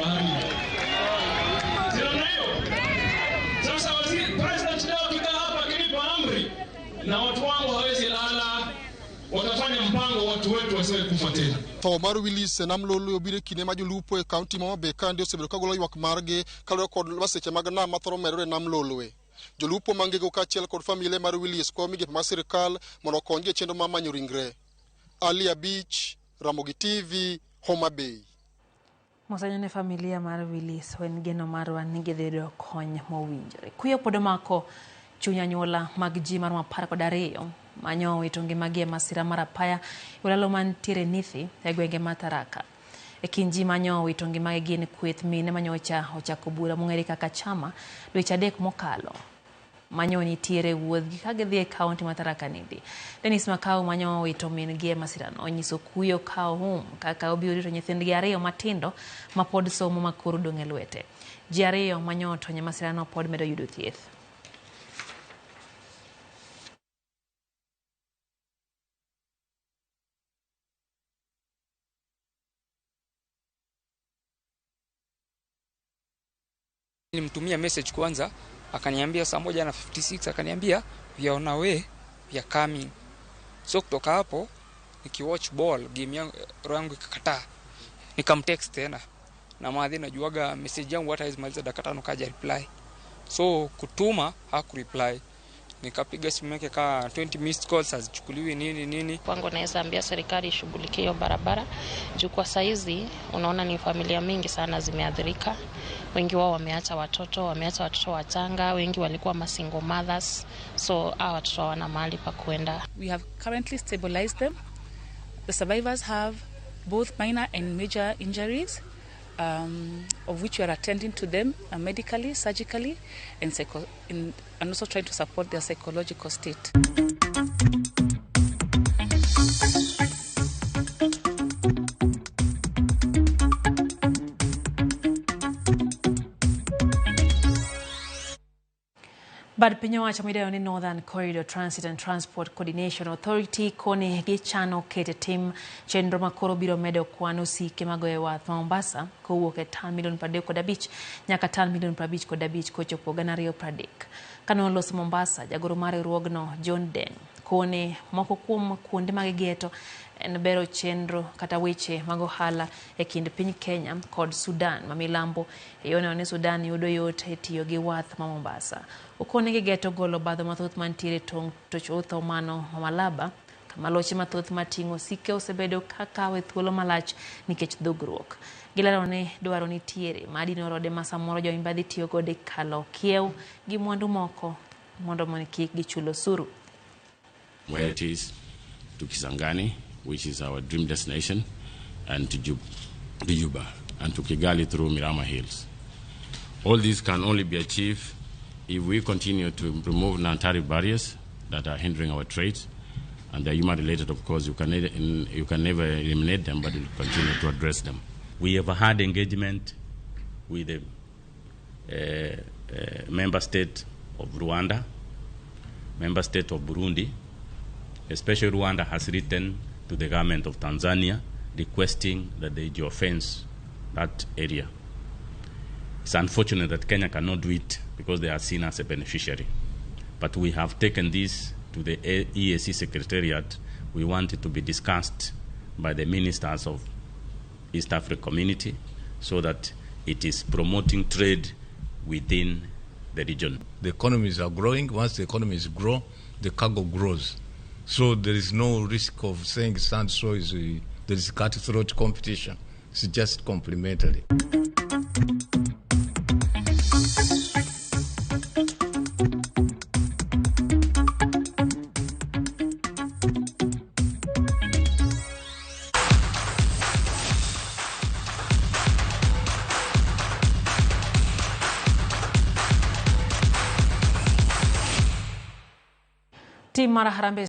baharini. Si namna hiyo? Sasa waziri president leo akikaa hapa akinipa amri na watu wangu hawezi lala, watafanya mpango watu wetu wasiwe kufa tena. Tho mar Willis e nam Lolwe obiro e kinde ma jolupo e kaunti ma Homa Bay kandi osebedo ka golo ywak margi kaluwore kod masiche mag nam mathoro medore e nam Lolwe. Jolupo mangego kaachiel kod familia mar Willis kwayo migepe mag sirikal mondo okonygi e chenro mar manyo ringre. Ali Abich, Ramogi TV, Homa Bay. Mosanyo ne familia mar Willis en geno marwa ni gidhi yudo kony mowinjore. Kuyo pod omako chuny anyuola mag ji maromo 12 manyo owito ngimagi e masira mar apaya e olalo mantiere Nithi e gwenge ma Tharaka. E kind ji manyo owito ngimagi gin kweth mine manyocha ochako bura mong'ere kaka chama dweche 3 mokalo. Manyo nitiere wuodhgi ka gidhi e kaunti ma Tharaka Nithi. Dennis Makau manyo owito min-gi e masirano onyiso kuyo ka ohum kaka obiro rito nyithindgi 2 matindo ma pod somo ma koro dong' e lwete. Ji 2 manyo otony e masirano pod medo yudo thieth. Nilimtumia message kwanza, akaniambia saa 1:56, akaniambia we are on our way, we are coming. So kutoka hapo nikiwatch ball game yangu, roho yangu ikakataa. Nikamtext tena. Na maadhi najuaga message yangu hata haizi maliza dakika 5 kaja reply. So kutuma hakureply. Nikapiga simu yake ka 20 missed calls hazichukuliwi nini nini. Kwangu naweza ambia serikali ishughulikie hiyo barabara. Juu kwa saizi unaona ni familia mingi sana zimeathirika. Wengi wao wameacha watoto, wameacha watoto wachanga, wengi walikuwa ma single mothers. So hawa watoto hawana mahali pa kuenda. We have currently stabilized them. The survivors have both minor and major injuries, of which we are attending to them medically, surgically, and also trying to support their psychological state. Bad piny owacho mideo ni Northern Corridor Transit and Transport Coordination Authority koni gichano keto tim chenro makoro biro medo kwan osike magoyo wath ma Mombasa kowuok e tan milion 35 nyaka tan milion 55 kochopo 2030. Kane oloso Mombasa, jagoro mar riwruogno John Deng kone moko kuom kuonde mag geto en bero chenro kata weche mag ohala e kind piny Kenya kod Sudan ma milambo e yono ni Sudan yudo yot e tiyo gi wath ma Mombasa. Okone gi geto golo badho mathoth mantiere tong' to chutho mano ma Malaba kama loche mathoth mating'o osike osebedo ka kawe thuolo malach nikech dhogruok. Gilero ni dwaro nitiere madino rode ma samoro jo-mibadhi tiyo godo e kalo kiew gi mwandu moko mondo kik gichul osuru. Where it is to Kisangani, which is our dream destination, and to Juba, and to Kigali through Mirama Hills. All these can only be achieved if we continue to remove non-tariff barriers that are hindering our trade, and they're human-related, of course. You can never eliminate them, but we'll continue to address them. We have had engagement with the member state of Rwanda, member state of Burundi. Especially Rwanda has written to the government of Tanzania requesting that they geofence that area. It's unfortunate that Kenya cannot do it because they are seen as a beneficiary. But we have taken this to the EAC Secretariat. We want it to be discussed by the ministers of East Africa Community so that it is promoting trade within the region. The economies are growing. Once the economies grow, the cargo grows. So there is no risk of saying so is there is cutthroat competition. It's just complementary. Tim mar Harambee.